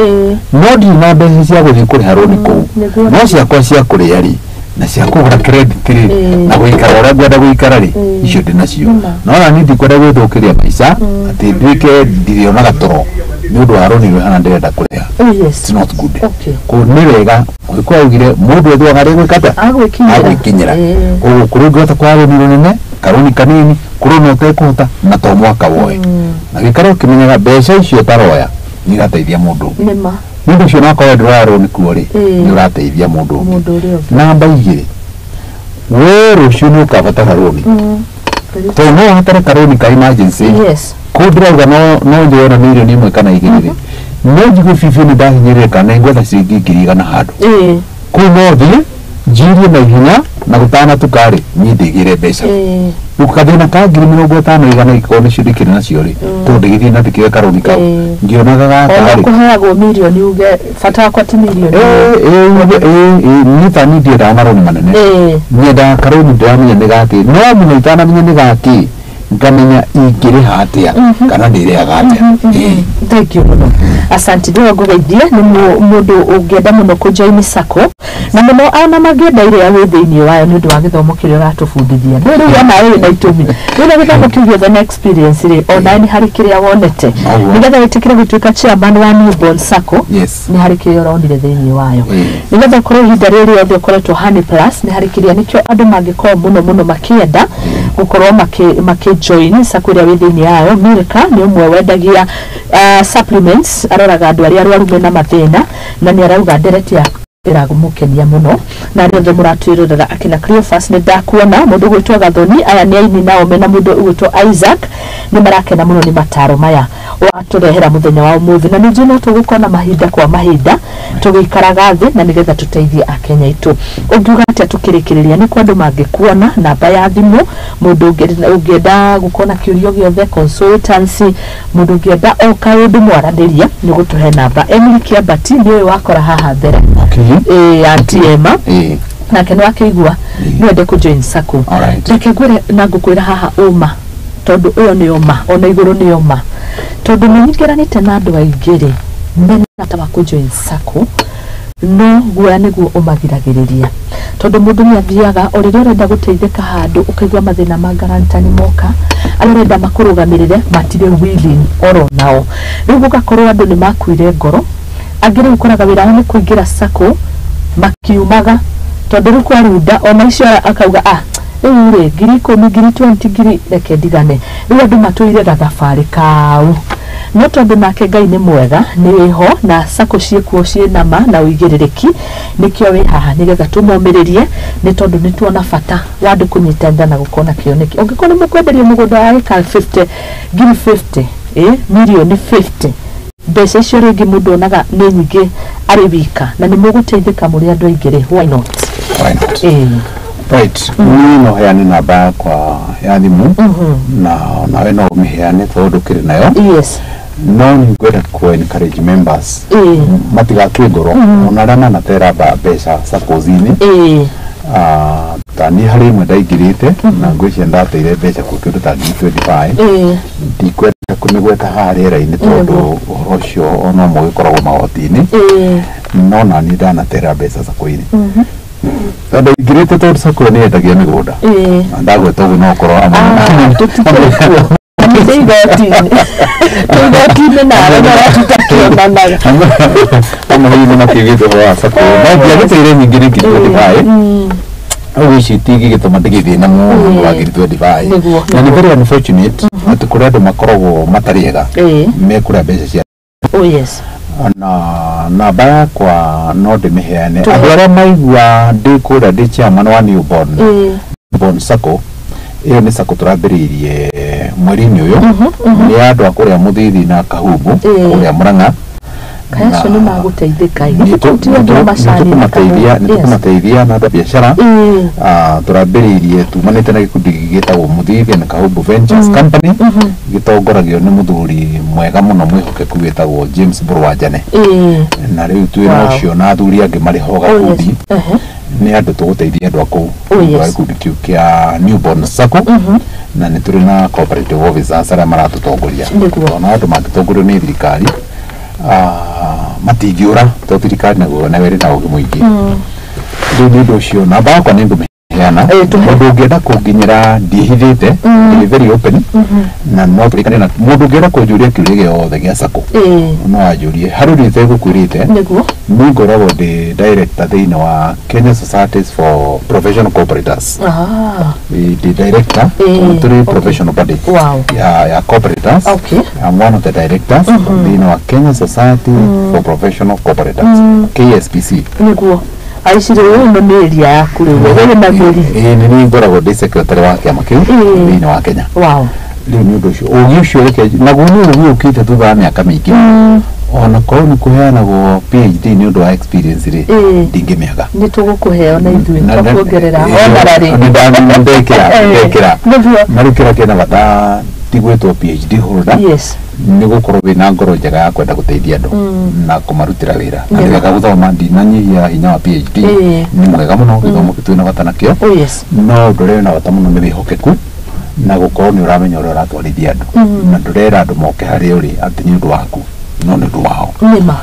no ndirĩ na mbeca cia gũthiĩ kũrĩha rũni kũu. No ciakwa cia kũrĩa rĩ, na cia kũgũra credit rĩ, na gũikara ũrĩa ngwenda gũikara rĩ, icio ndĩ nacio. No ona niĩ ndikwenda gwĩthũkĩria maica atĩ nduĩke ndirĩonaga toro nĩ ũndũ wa rũni rũhana ndĩrenda kũrĩha. It's not good. Koguo nĩ wega Mũgĩkũyũ augire mũndũ ethuaga harĩa gwĩka atĩa? Agwĩkinyĩra. Agwĩkinyĩra. Koguo kũrĩa ũngĩhota kuoya rũni rũnene, karũni kanini, kũrĩa ona ũtekũhota, na to mwaka woe, na gĩikare ũkĩmenyaga mbeca icio ũtaroya nĩ irateithia mũndũ ũngĩ. Nĩ ma. Nĩ ũndũ ũcio onakorwo ndũroya rũni kuo rĩ, nĩ ũrateithia mũndũ ũngĩ. Mũndũ ũrĩa ũngĩ. Namba igĩrĩ, we rũciũ nĩ ũkabatara rũni. Tondũ no ũhatare karũni ka emergency. Yes. Kũu ndĩrauga no njoe na 1 million kana 2 rĩ, no njigue biũ nĩ ndahinyĩrĩrĩka na ngwetha ciringi 100,000 handũ. Kũu no thiĩ njirie na ihenya na gũtanatuka rĩ, niĩ ndĩgĩre mbeca. Rĩu gathĩna ka 50,000 100 ingĩkorwo nĩcio ndĩkĩrĩ nacio rĩ, tondũ ndĩgĩthiĩ na ndĩkĩoe karũni kau ngĩonaga gaka ona rĩ. Kũheagwo mirioni uge bata wakwa ti mirioni. Ĩĩ, niĩ ta niĩ ndiendaga marũni manene. Nyendaga karũni ndĩramenya nĩ gakĩ, no mũno itanamenya nĩ gakĩ, ngamenya ingĩrĩha atĩa kana ndĩrĩhaga atĩa. Ĩĩ. Thank you mũno, asante. Ndĩro ngũgeithie nĩ mũndũ ũngĩenda mũno kũjoin sacco na mũno ona mangĩenda ĩrĩa wĩ thĩinĩ wayo nĩ ũndũ wa gĩthomo kĩrĩa ũratũbundithia. Nĩ rĩu onawe wĩna itũmi rĩu na gĩthomo kĩu gĩothe na experience rĩ, onawe nĩ harĩ kĩrĩa wonete Noguo. nĩgetha wĩtĩkĩre gũtuĩka chairman wa Newborn Sacco. Nĩ harĩ kĩrĩa ũronire thĩinĩ wayo nĩgetha ũkorwo ihinda rĩrĩ rĩothe ũkoretwo Honey Plus. Nĩ harĩ kĩrĩa nĩkĩo andũ mangĩkorwo mũno mũno makĩenda gũkorwo makĩ join sacco ĩrĩa wĩ thĩinĩ yayo. Milka nĩ ũmwe wendagia supplements, aroraga andũ arĩa arwaru mena mathĩna na nĩ arauga ndereti ya ĩramũkenia mũno. Na arĩa othe mũratwĩrorera, akina Cleophas, nĩ ndakuona mũndũ ũgwĩtwo Gathoni, aya nĩ aini nao mena mũndũ ũgwĩtwo Isaac, nĩ marakena mũno nĩ mataro maya watũrehera mũthenya wa ũmũthĩ. Na ningĩ no tũgũkorwo na mahinda kwa mahinda tũgĩikaraga thĩ na nĩgetha tũteithie akenya aitũ. Ũngiuga atĩa tũkĩrĩkĩrĩria, nĩ kwa andũ mangĩkuona namba ya thimũ, mũndũ ũngĩenda gũkorwo na kĩũrio gĩothe, consultancy, mũndũ ũngĩenda o kaũndũ mwaranĩria, nĩ ũgũtũhe namba. Emily Kĩambati nĩ ũyũ wakora haha mbere. Ĩĩ, Aunty Emma. Nake nĩ wakĩigua no ende kũ join sacco. Reke ngwĩre na ngũkwĩra haha ũma, tondũ ĩyo nĩ ũma, ona igũrũ nĩ ũma, tondũ nĩ nyingĩranĩte na andũ aingĩ rĩ mena bata wa kũ join sacco, no guoya nĩguo ũmagiragĩrĩria, tondũ mũndũ nĩ athiaga o rĩrĩa ũrenda gũteithĩka handũ ũkaigua mathĩna ma guarantor nĩ moka, arĩa ũrenda makũrũgamĩrĩre matirĩ willing oro nao. Rĩu gũgakorwo andũ nĩ makuire ngoro. Angĩ rĩu ũkoraga wĩra wao nĩ kũingĩra sacco makiumaga, tondũ rĩu kwarunda ona icio akauga, "Ah, rĩu rĩ 10,000, 20,000, ngiri, reke ndigane." Rĩu andũ matũire gathabarĩ kau, no tondũ nake Ngai nĩ mwega, nĩ wĩho na sacco ciĩkuo ciĩna ma na ũigĩrĩrĩki, nĩkĩo wĩ haha nĩgetha tũmomĩrĩrie, nĩ tondũ nĩ tuona bata wa andũ kũnyitanĩra na gũkorwo na kĩoneki. Ũngĩkorwo nĩ mũkwenderio mũgũnda wa ĩka 50, ngiri 50, mirioni 50, mbeca icio rĩngĩ mũndũ onaga nĩ nyingĩ arĩ wika, na nĩ mũgũteithĩka mũrĩ andũ aingĩ rĩ, why not? Why not? Ĩĩ. Right, niĩ no heane namba yakwa ya thimũ na nawe no ũmĩheane tondũ ndũkĩrĩ nayo. No nĩ ngwenda ku encourage members matigakue ngoro, ona arĩa manatera mbeca saccos-inĩ. Ta niĩ harĩ ĩmwe ndaingĩrĩte na ngwĩciria ndateire mbeca kwĩ kĩndũ ta 25,000. Ndikwenda kũmĩgweta haha rĩera-inĩ tondũ ũhoro ũcio ona ũmwe ũgĩkoragwo magoti-inĩ. No naniĩ ndanatera mbeca sacco-inĩ na ndaingĩrĩte tondũ sacco ĩyo nĩ yendagia mĩgũnda. Na ndagweta ũguo no ũkorwo Ah, tũtikĩrĩ kuo. Nĩ igoti-inĩ, twĩ igoti-inĩ nawe no tũtakĩonanaga. Amwe hihi nĩ makĩgĩte ũhoro wa sacco, no ndiagĩteire nyingĩ, nĩ 25,000. Ũguo ici itingĩgĩtũma ndĩgĩthiĩ na mũndũ wa 25,000. Na nĩ very unfortunate atĩ kũrĩ andũ makoragwo matarĩ ega mekũrĩa mbeca cia. Na namba yakwa no ndĩmĩheane. Tũhe. Andũ arĩa maigua ndĩ kũrĩa ndĩ chairman wa Newborn, Newborn Sacco, ĩyo nĩ sacco tũrambĩrĩirie mweri-inĩ ũyũ, nĩ andũ a kũrĩa Mũthithi na Kahumbu, kũrĩa Mũrang'a. Kaĩ acio nĩ magũteithĩka? Nĩ Githĩ ti andũ a macani na tũkũmateithia, Kahumbu? nĩ tũkũmateithia na andũ a biacara. Tũrambĩrĩirie tumanĩte na gĩkundi gĩtagwo Mũthithi na Kahumbu Ventures Company, gĩtongoragio nĩ mũthuri mwega mũno mwĩhokeku wĩtagwo James Burwanjane. Na rĩu twĩ na ũcio na athuri angĩ marĩ ho gakundi. Nĩ andũ tũgũteithia andũ a kũu a gĩkundi kĩu kĩa Newborn Sacco, na nĩ tũrĩ na cooperative officers arĩa maratũtongoria. Ona andũ mangĩtongorio nĩ thirikari, matingĩũra, tondũ thirikari naguo nayo ĩrĩ na ũgĩ mũingĩ. Rĩu nĩ ũndũ ũcio namba yakwa nĩ ngũmĩheana. Tũhe. Mũndũ ũngĩenda kũnginyĩra, ndiĩhithĩte, ndĩ very open na no tũrĩkane na mũndũ ũngĩenda kũnjũria kĩũria gĩothe gĩa sacco, no anjũrie harĩ ũndũ itegũkwĩrĩte. Niĩ ngoragwo ndĩ director thĩinĩ wa Kenya Societies for Professional Cooperators. Ndĩ director tondũ tũrĩ professional body ya cooperators. I'm one of the directors thĩinĩ wa Kenya Society for Professional Cooperators, KSPC. Nĩguo Aicirĩ ĩno nĩ area yaku rĩu wĩ na mĩri. Ĩĩ, nĩ niĩ ngoragwo ndĩ secretary wa kĩama kĩu thĩinĩ wa Kenya. Wow. Rĩu nĩ ũndũ ũcio ũgĩ ũcio reke naguo nĩ ũgĩ ũkĩte thutha wa mĩaka mĩingĩ, ona korwo nĩ kũheanagwo PhD nĩ ũndũ wa experience rĩ, ndingĩmĩaga. Nĩ tũgũkũheo na ithuĩ twakuongerera honorary. Ndekĩra ndekĩra. Nĩguo. Na rĩu kĩrĩa kĩna bata ti gwĩtwo PhD holder, Yes. nĩ gũkorwo wĩna ngoro njega ya kwenda gũteithia andũ na kũmarutĩra wĩra, na nĩ wega gũthoma. Ndinanyihia hinya wa PhD, nĩ mwega mũno, gĩthomo kĩu twĩna bata nakĩo. Oh yes. No ũndũ ũrĩa wĩna bata mũno nĩ wĩhokeku na gũkorwo nĩ ũramenya ũrĩa ũratwarithia andũ, na ndũrera andũ moke harĩa ũrĩ atĩ nĩ ũndũ waku, no nĩ ũndũ wao. Nĩma.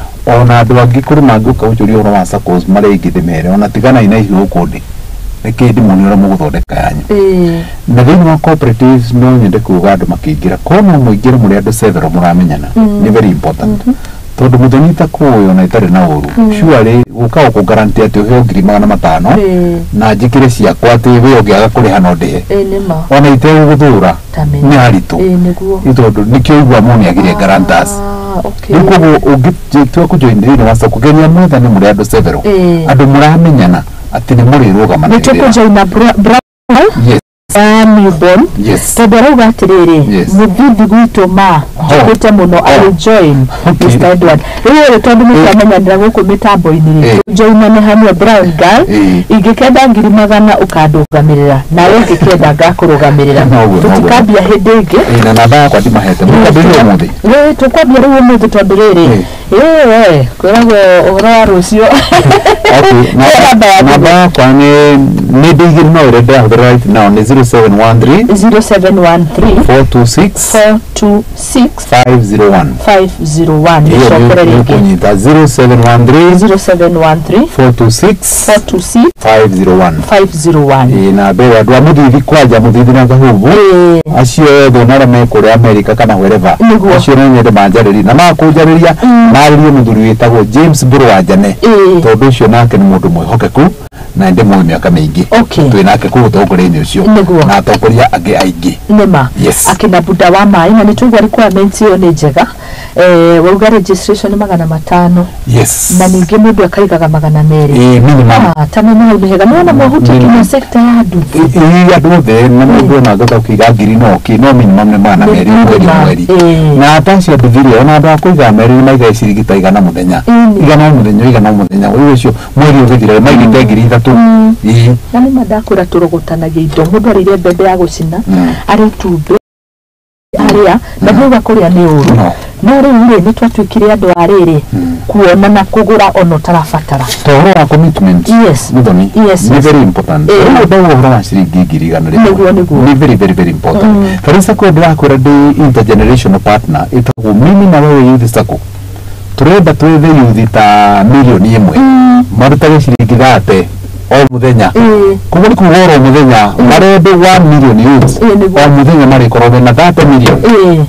Ona andũ angĩ kũrĩ mangĩũka gũcũria ũhoro wa SACCOs marĩa ingĩ ndĩmere ona tiganai na icio gũkũ ndĩ reke ndĩmuonie ũrĩa mũgũthondeka yanyu. Na thĩinĩ wa cooperatives no nyende kuga andũ makĩingĩra, korwo no mũingĩre mũrĩ andũ several mũramenyana, nĩ very important, tondũ mũthoni ta kũĩ ona ĩtarĩ na ũru, surely gũka gũkũ guarantee atĩ ũheo 500,000 na njĩkĩre ciakwa atĩ we ũngĩaga kũrĩha no ndĩhe, Ĩĩ nĩma. ona itegũgũthũra, Tamenya. nĩ haritũ. Ĩĩ nĩguo. Nĩ tondũ nĩkĩo igua mũnĩ agire guarantors. Ah, okay. Rĩu koguo ũngĩtua kũjoin thĩinĩ wa SACCO, geria mwethane mũrĩ andũ several, andũ mũramenyana atĩ nĩ mũrĩrũgamanĩrĩra. Nĩ tũkũjoina Brown newborn, tondũ arauga atĩrĩrĩ, mũthithi gwitũ ma njũkĩte mũno, I will join. Mr. Edward, rĩu rĩ, tondũ nĩ twamenyanĩra gũkũ mĩtambo-inĩ rĩ, tũjoinane hamwe. Brown girl, ingĩkenda 100,000 ũkandũgamĩrĩra, nawe ũngĩkenda ngakũrũgamĩrĩra. Noguo, noguo. Tũtikambia hĩndĩ ĩngĩ. Ĩĩ, na namba yakwa ndimahete, mũkambĩrĩria ũmũthĩ. Ĩĩ, tũkwambia rĩu ũmũthĩ, tondũ rĩrĩ, ĩĩ we kwĩragwo ũhoro wa rũciũ. Okay, Ĩyo namba yaku. Namba yakwa nĩ ndĩ igĩrĩ, no ĩrĩa ndĩrahũthĩra right now nĩ 0713 0713 426 426 501. 501. Ĩyo Nĩcokere nĩ rĩngĩ. ũkũnyita 0713 0713 426 426 501. 501. Ĩĩ, namba ĩyo andũ a Mũthithi, kwanja Mũthithi na Kahubu, acio othe ona arĩa me kũrĩa America kana wherever, acio no nyende manjarĩrie, na makũnjarĩria marĩrie mũthuri wĩtagwo James Mbũrũ wa Njane, tondũ ũcio nake nĩ mũndũ mwĩhokeku na ndĩmũĩ mĩaka mĩingĩ. Twĩ nake kũu ũtongoria-inĩ ũcio na atongoria angĩ aingĩ. Nĩma. Yes. Akina buda wa maĩ, na nĩ twaigua requirements ĩyo nĩ njega. Wauga registration nĩ 500, na ningĩ mũndũ akaigaga 200. Ĩĩ, minimum. Ah, ta nĩ hau nĩ hega, nĩwona mwahutia Minimum. kinya sector ya nduthi. Ĩĩ, andũ othe, na mũndũ ona angĩhota kũiga ngiri no kĩ, no minimum nĩ 200 mweri mweri. Na atacio nduthi-rĩ, ona andũ a kũiga merĩ nĩ maigaga ciringi ta 100 mũthenya, 100 o mũthenya, 100 o mũthenya, rĩu ũcio mweri ũgĩthira maigĩte 3,000. Ĩĩ. Na nĩ ma ndakwĩra tũrogotanagia indo, mũndũ arĩire mbembe ya gũcina, arĩ itumbĩ arĩa na ndiuga kũrĩa nĩ ũru, No. no rĩu rĩ, nĩ twatuĩkire andũ a rĩrĩ kuona na kũgũra ona ũtarabatara. To ũhoro wa commitment, Muthoni, nĩ very important. Rĩu ndauga ũhoro wa ciringi 100,000 Nĩguo. Nĩ very very very important. Ta rĩu SACCO ndĩrakwĩra ndĩ intergenerational partner ĩtagwo Mimi na Wewe Youth SACCO, tũrenda twethe youth ta 1,000,000 marutage ciringi 30 o mũthenya. Koguo nĩ kuga oro mũthenya marende 1 million youths o mũthenya marĩkorwo mena 30 million. Ĩĩ,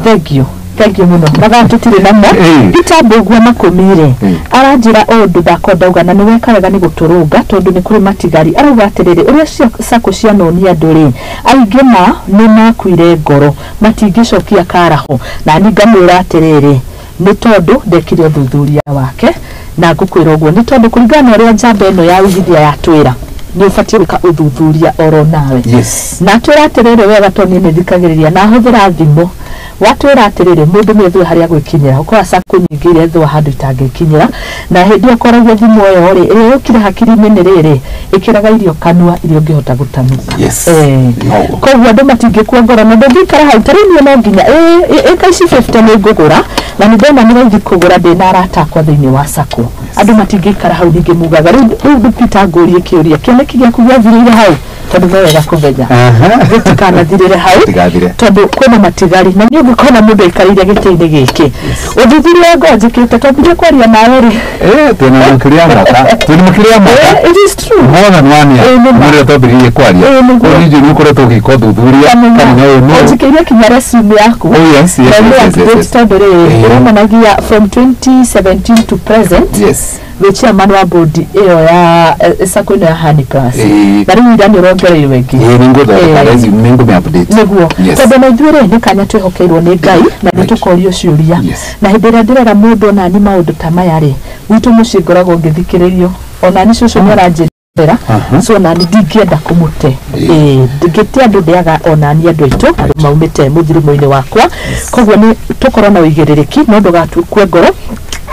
thank you, thank you mũno, mathaa tũtirĩ namo. Peter Mbũgua Makũmire aranjĩra o ũndũ ndakwa ndauga, na nĩ weka wega nĩ gũtũrũnga, tondũ nĩ kũrĩ matigari. Arauga atĩrĩrĩ, ũrĩa SACCO cianonia andũ rĩ, aingĩ ma nĩ makuire ngoro, matingĩcokia karaho. Na ni ngamwĩra atĩrĩrĩ, nĩ tondũ ndekire ũthuthuria wake, na ngũkwĩra ũguo nĩ tondũ kũringana na ũrĩa njamba ĩno ya wĩigithia yatwĩra, nĩ ũbatiĩ gwĩka ũthuthuria oro nawe. Na atwĩra atĩrĩrĩ wega, tondũ niĩ nĩ thikagĩrĩria na hũthĩra thimũ, watwĩra atĩrĩrĩ, mũndũ nĩ ethue harĩa gwĩkinyĩra. Ũkora SACCO nyingĩ iria ethua handũ itangĩkinyĩra, na hĩndĩ ĩyo kwaragia thimũ ĩyo rĩ, ĩrĩa yũkire hakiri-inĩ nĩ rĩrĩ, ĩkĩraga irio kanua iria ũngĩhota gũtanuka. Noguo. Koguo andũ matingĩkua ngoro, na ndũngĩikara hau. Ta rĩu niĩ no nginya ĩka ici 50 nĩ ngũgũra, na nĩ ndona nĩ raithi kũgũra ndĩna arata akwa thĩinĩ wa SACCO. Andũ matingĩikara hau. Ningĩ mugaga rĩu Peter, ngũrie kĩũria, kĩoneki gĩaku gĩathirĩire hau? Tondũ no wega kũmenya gĩtikanathirĩre hau. Gĩtigathire. Tondũ kwĩna matigari, na niĩ ũngĩkona mũndũ aikarĩire gĩtĩ-inĩ gĩkĩ, ũthuthuria ngoro njĩkĩte twambirie kwaria nawe rĩ. Twĩna makĩria ya mwaka, twĩna makĩria ya mwaka. It is true. More than one year. Ĩĩ, nĩ ma. Mũrĩa twambĩrĩirie kwaria. Ĩĩ, nĩguo. Koguo nĩ ũkoretwo ũgĩka ũthuthuria Kamenya. kamenya ũyũ nũ. Wanjikĩire kinya resume yaku. Oh yes, Na nĩ update, tondũ rĩrĩ, ĩronanagia from 2017 to present wĩ chairman wa board ĩyo ya SACCO ĩno ya Honey Plus. Na rĩu ira nĩ ũrongereirwo ĩngĩ. Ĩĩ, nĩ ngũthondeka resume, nĩ ngũmĩ update. Nĩguo. Tondũ na ithuĩ rĩ, nĩ kanya twĩhokeirwo nĩ Ngai na nĩ tũkorio ciũria. Na hĩndĩ ĩrĩa ndĩrera mũndũ onani maũndũ ta maya rĩ, gwitũ mũciĩ ngoragwo ngĩthikĩrĩrio Ona nĩ cũcũ nĩ aranjĩrĩra, so nani ndingĩenda kũmũte. Ĩĩ, ndingĩte andũ ndĩaga onani andũ aitũ, andũ maumĩte mũthirumo-inĩ wakwa. Koguo nĩ tũkorwo na ũigĩrĩrĩki, no ndũgatukue ngoro.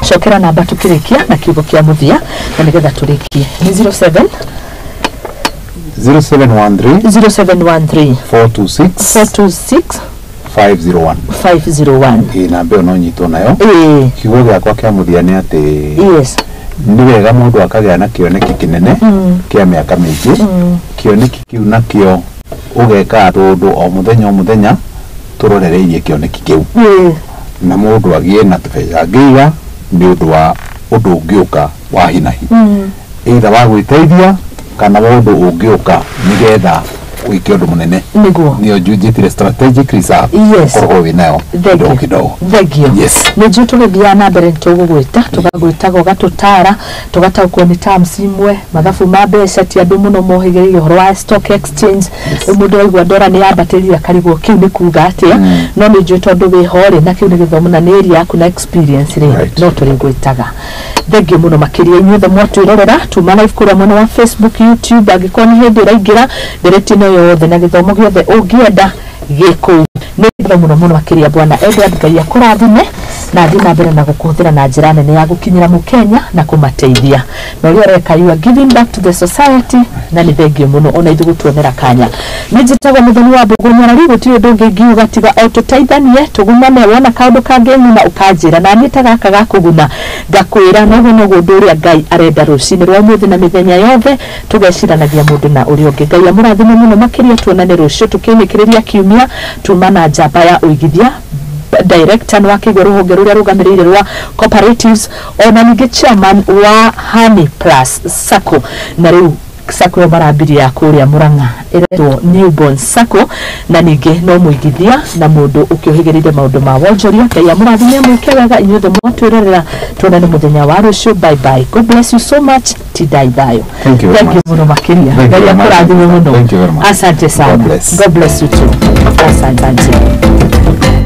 Cokera namba tũkĩrĩkia na kiugo kĩa mũthia, na nĩgetha tũrĩkie. Nĩ 07 0713 0713 426 426 501. 501. Ĩ, namba ĩyo no nyitwo nayo. Kiugo gĩakwa kĩa mũthia nĩ atĩ nĩ wega mũndũ akagĩa na kĩoneki kĩnene kĩa mĩaka mĩingĩ. Kĩoneki kĩu nakĩo ũgeka tũndũ o mũthenya o mũthenya tũrorereirie kĩoneki kĩu, na mũndũ agĩe na tũbeca angĩiga nĩ ũndũ wa ũndũ ũngĩũka wa hinahi, either wa gwĩteithia kana wa ũndũ ũngĩũka nĩgetha wĩke ũndũ mũnene. Nĩyo njĩtire strategic reserve. Ũkoragwo wĩ nayo kidogo kidogo. Thank you. Yes. Nĩ njũĩ tũgĩthiaga na mbere nĩ tũgũgwĩta, tũgagwĩtaga ũgatũtara, tũgataũkwo nĩ terms imwe, mathabu ma mbeca ti andũ mũno mohĩgĩrĩire ũhoro wa stock exchange. Rĩu mũndũ aigua ndora nĩ yambatĩrire akarigwo kĩu nĩ kuga atĩa. No nĩ njũĩ tondũ wĩho rĩ, na kĩu nĩ gĩthomo na nĩ area yaku na experience rĩ, no tũrĩgwĩtaga. Thank you mũno makĩria inyuothe mwatwĩrorera tuma live kũrĩa mwena wa Facebook, YouTube. Angĩkorwo nĩ hĩndĩ ũraingĩra, ndereti ĩno yothe na gĩthomo gĩothe ũngĩenda gĩkũu. Nĩ ngatho mũno mũno makĩria, bwana Edward. Ngai akũrathime na athiĩ na mbere na gũkũhũthĩra na njĩra nene ya gũkinyĩra mũkenya na kũmateithia na ũrĩa ũreka. You are giving back to the society, na nĩ thengio mũno ona ithuĩ gũtuonera kanya. Nĩ njĩtagwo Mũthoni wa Mbũgũ Nyarari. Gũtirĩ ũndũ ũngĩ ingiuga tiga o tũteithanie, tũgunane. Wona kaũndũ kangĩng'una ũkanjĩra, na niĩ ta gaka gakũguna ngakwĩra. Noguo noguo ũndũ ũrĩa Ngai arenda rũcinĩ rwa ũmũthĩ na mĩthenya yothe tũgeciranagia mũndũ na ũrĩa ũngĩ. Ngai amũrathime mũno makĩria. Tuonane rũciũ tũkĩnĩkĩrĩria kiumia. Tuma na njamba ya ũigithia, director nĩ wakĩigua rũhonge rũrĩa rũgamĩrĩire rwa cooperatives, ona ningĩ chairman wa Honey Plus Sacco, na rĩu sacco ĩyo marambirie ya kũrĩa Mũrang'a ĩretwo Newborn Sacco, na ningĩ no mũigithia na mũndũ ũkĩũhĩgĩrĩire maũndũ ma wonjoria. Ngai amũrathime, mwĩke wega inyuothe mwatwĩrorera. Tuonane mũthenya wa rũciũ. Bye bye, God bless you so much. Tindai thayũ. Thank you very Thank you much. mũno makĩria. Thank you Ngai very much. akũrathime mũno. Thank you very much. Asante sana. God bless. God bless you too. Asante.